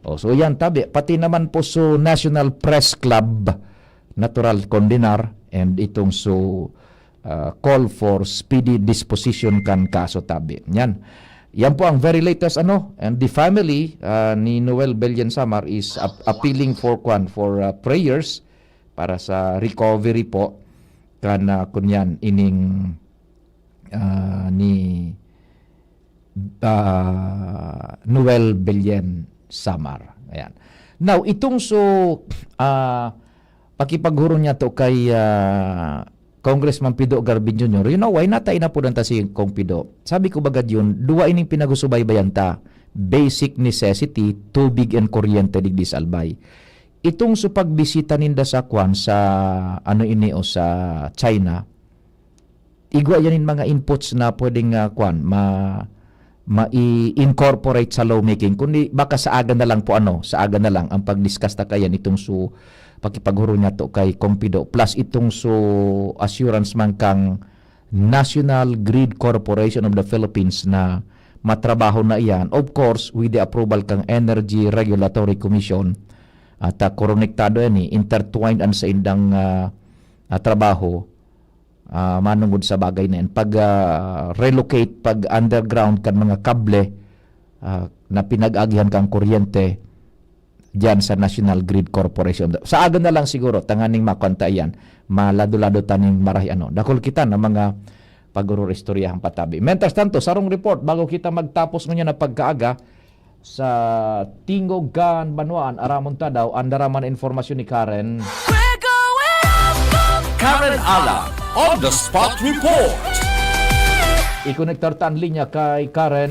Oh, so yan, tabi. Pati naman po sa National Press Club, natural condenar, and itong so, ah, call for speedy disposition kan kaso, tabi. Yan. Yan po ang very latest, ano, and the family, ah, ni Noel Belian Samar is ap-, appealing for, kwan, for, ah, prayers para sa recovery po kan, ah, kunyan, ining, ah, ni, ah, Noel Belian Samar. Ayan. Now, itong so, ah, pakipaghuron niya to kay, ah, Congressman Pido Garbin Junior, you know, why not inapudan ta si Kong Pido? Sabi ko bagad yun, duwa ining pinagusubaybayan ta. Basic necessity, tubig and kuryente digdi sa Albay. Itong so pagbisita ninda sa kwan, sa ano ini o sa China, igwa yan yung mga inputs na pwedeng, ah, kwan, ma-, ma-i-incorporate sa lawmaking, kundi baka sa aga na lang po, ano, sa aga na lang ang pag-discuss ta kayan itong su-, pakipaghuron niya to kay Kong Pido, plus itong su-, assurance man kang National Grid Corporation of the Philippines na matrabaho na iyan, of course, with the approval kang Energy Regulatory Commission, at, ah, konektado yan eh, intertwined an sa indang, ah, ah, trabaho, ah, manungod sa bagay na yan. Pag, ah, relocate, pag underground kan mga kable, ah, na pinag-agihan kang kuryente diyan sa National Grid Corporation. Sa aga na lang siguro, tanganing makwanta iyan, malado-lado taning marahi ano. Dakul kita na mga pag-uror-istoryahan patabi. Mientras tanto, sarong report bago kita magtapos ngunyan na pagkaaga, sa tingog kan banwaan, aramon ta daw, andaraman na informasyon ni Karen. We're going up, up, Karen Alang on the spot report. Ikonektar ta an linya kay Karen.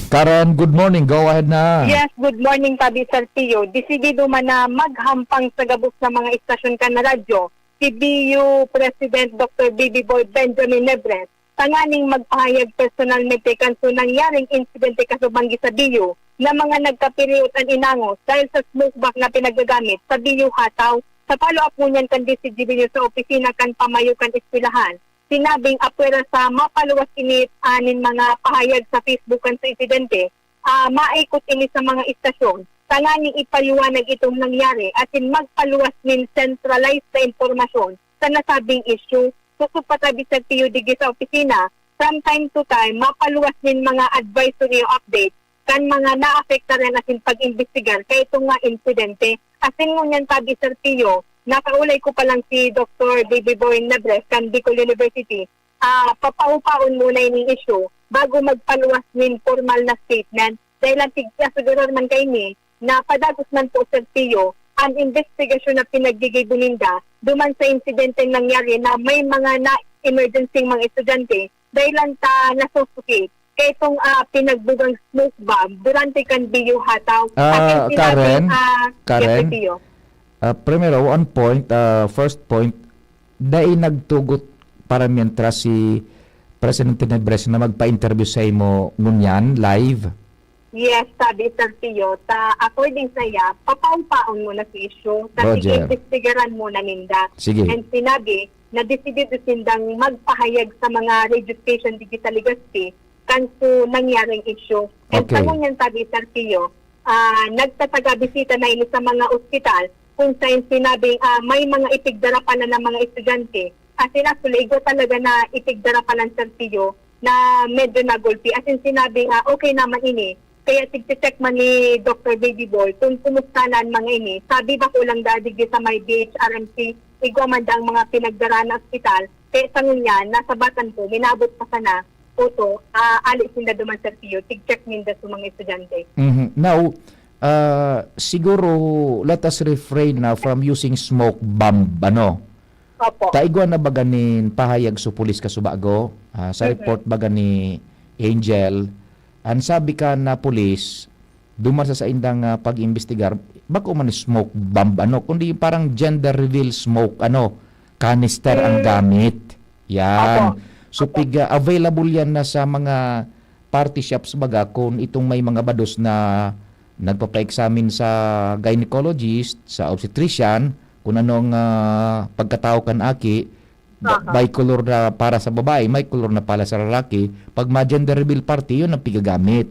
Karen, good morning. Go ahead na. Yes, good morning, Tabi Sir Tio. Desidido man na maghampang sa gabos na mga istasyon kan radyo si B U President Doctor Baby Boy Benjamin Nebres, tanganing magpahayag personalmente kan so nangyaring insidente kasubanggi sa B U na mga nagkapiriot an inangos dahil sa smoke bomb na pinagagamit sa B U Hataw. Sa follow-up ngunyan kan D C G B U sa opisina kan pamayo kan eskwelahan, sinabing apwera sa mapaluwas ini, ah, nin mga pahayag sa Facebook kan sa insidente, ah, maikot ini sa mga istasyon tanganing ipaliwanag itong nangyari asin magpaluwas nin centralized na impormasyon sa nasabing issue. Susog pa tabi sa P U D G sa opisina, from time to time, mapaluwas nin mga advisory o update kan mga naapektaran asin pag-imbestigar kaitong nga insidente. Asin ngunyan tabi, Sir Tio, nakaulay ko pa lang si Doctor Baby Boy Nebres kan Bicol University. Ah, papaupaon muna ining issue bago magpaluwas nin formal na statement. Dahil ang tig-, asugurar man kaini na padagos man po, Sir Tio, ang investigasyon na pinaggigibo ninda duman sa insidenteng nangyari na may mga na-emergency mga estudyante dahil lang ta na-suffocate kaitong, ah, pinagbugang smoke bomb durante kan B U Hataw. Ah, Aking sinabing, Karen? Ah, yes, Karen? Sir Tio. Ah, primero, one point, ah, first point, dai nagtugot para mientras si Presidente Nebres na magpa-interview sa imo ngunyan, live? Yes, sabi Sir Tio, ta according sa iya, papaupaon muna si issue, ta Roger. Sige, imbestigaran muna ninda. Sige. And sinabi na desidido sindang magpahayag sa mga radio station digdi sa Legazpi kan su nangyaring issue. And Okay. Sa ngunyan, sabi Sir Tio, ah, nagtataga-bisita na ini sa mga ospital kung saan sinabing, ah, may mga ipigdarapalan ng mga estudyante. As in, actually, igwa talaga na ipigdarapalan, Sir Tio, na medyo nagulpi. As in, sinabing, ah, okay naman ini. Kaya tigche-check man ni Doktor Baby Boy kung kumusta na an mga ini. Sabi, bako lang da digdi sa may D H R M C, igwa man da ang mga pinagdara na ospital. Kaya sa ngunyan, nasa batan ko, minabot pa sana, oto, ah, ali sinda duman, Sir Pio, tig-check ninda sa mga estudyante. Mhm. Now, ah, siguro, let us refrain na from using smoke bomb, ano? Opo. Kaigwa na ba ganin pahayag sa pulis kasubago? Ah, sa Mhm. report ba gani Angel? Ang sabi ka na pulis, duman sa saindang ah, pag-imbestigar, bako man smoke bomb, ano, kundi parang gender reveal smoke, ano, canister ang Mm. gamit. Yan. Opo. So, Opo. pig, ah, available yan na sa mga party shops baga kung itong may mga bados na nagpapa-examine sa gynecologist, sa obstetrician, kung anong ah, pagkatao kan aki, ba- Aha. bicolor na para sa babae, may color na pala sa lalaki. Pag ma-gender reveal party, yun ang pigagamit.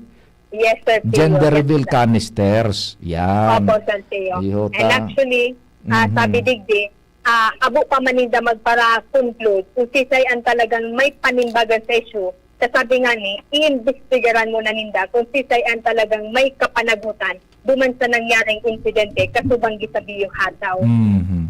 Yes, Sir Pio. Gender Yes, reveal sir. Canisters. Yan. Opo, Sir Pio. Ihota. And actually, ah, Mhm. sabi digdi, ah, abo pa man ninda magpara-conclude kung sisay ang talagang may panimbagan sa issue. Sa sabi nga ni, iimbestigaran muna ninda kung sisay ang talagang may kapanagutan duman sa nangyaring insidente kasubang gisabi yung hataw. Mhm.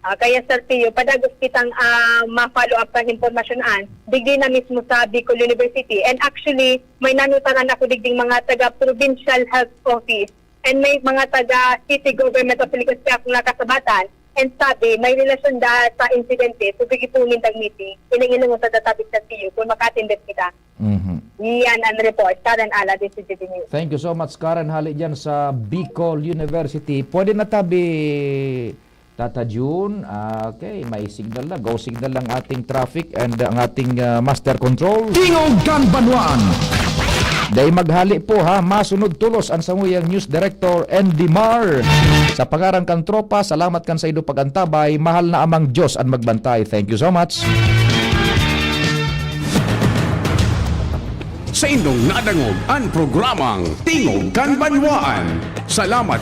Ah, kaya, Sir Pio, padagos kitang ah, ma-follow up kan impormasyon an, digdi na mismo sa Bicol University. And actually, may nanutaran ako digding mga taga-provincial health office and may mga taga-city government of Legazpi akong nakasabatan. And sabi, may relasyon da sa insidente, so bigi po nindang meeting. Ining-ining sa database, Sir Pio, kung maka-attend kita. Mhm. Yan ang report. Karen Ala, D C G B News. Thank you so much, Karen. Hali dyan sa Bicol University. Pwede na tabi, Tata June. Ah, okay, may signal na. Go signal ang ating traffic and ang ating ah, master control. Tingog kan Banwaan. Dai maghali po ha, masunod tulos ang samuyang News Director Andy Mar. Sa pangaran kan tropa, salamat kan sa ido pag-antabay. Mahal na amang Diyos ang magbantay. Thank you so much. Sa indong nadangog an programang Tingog kan Banwaan. Salamat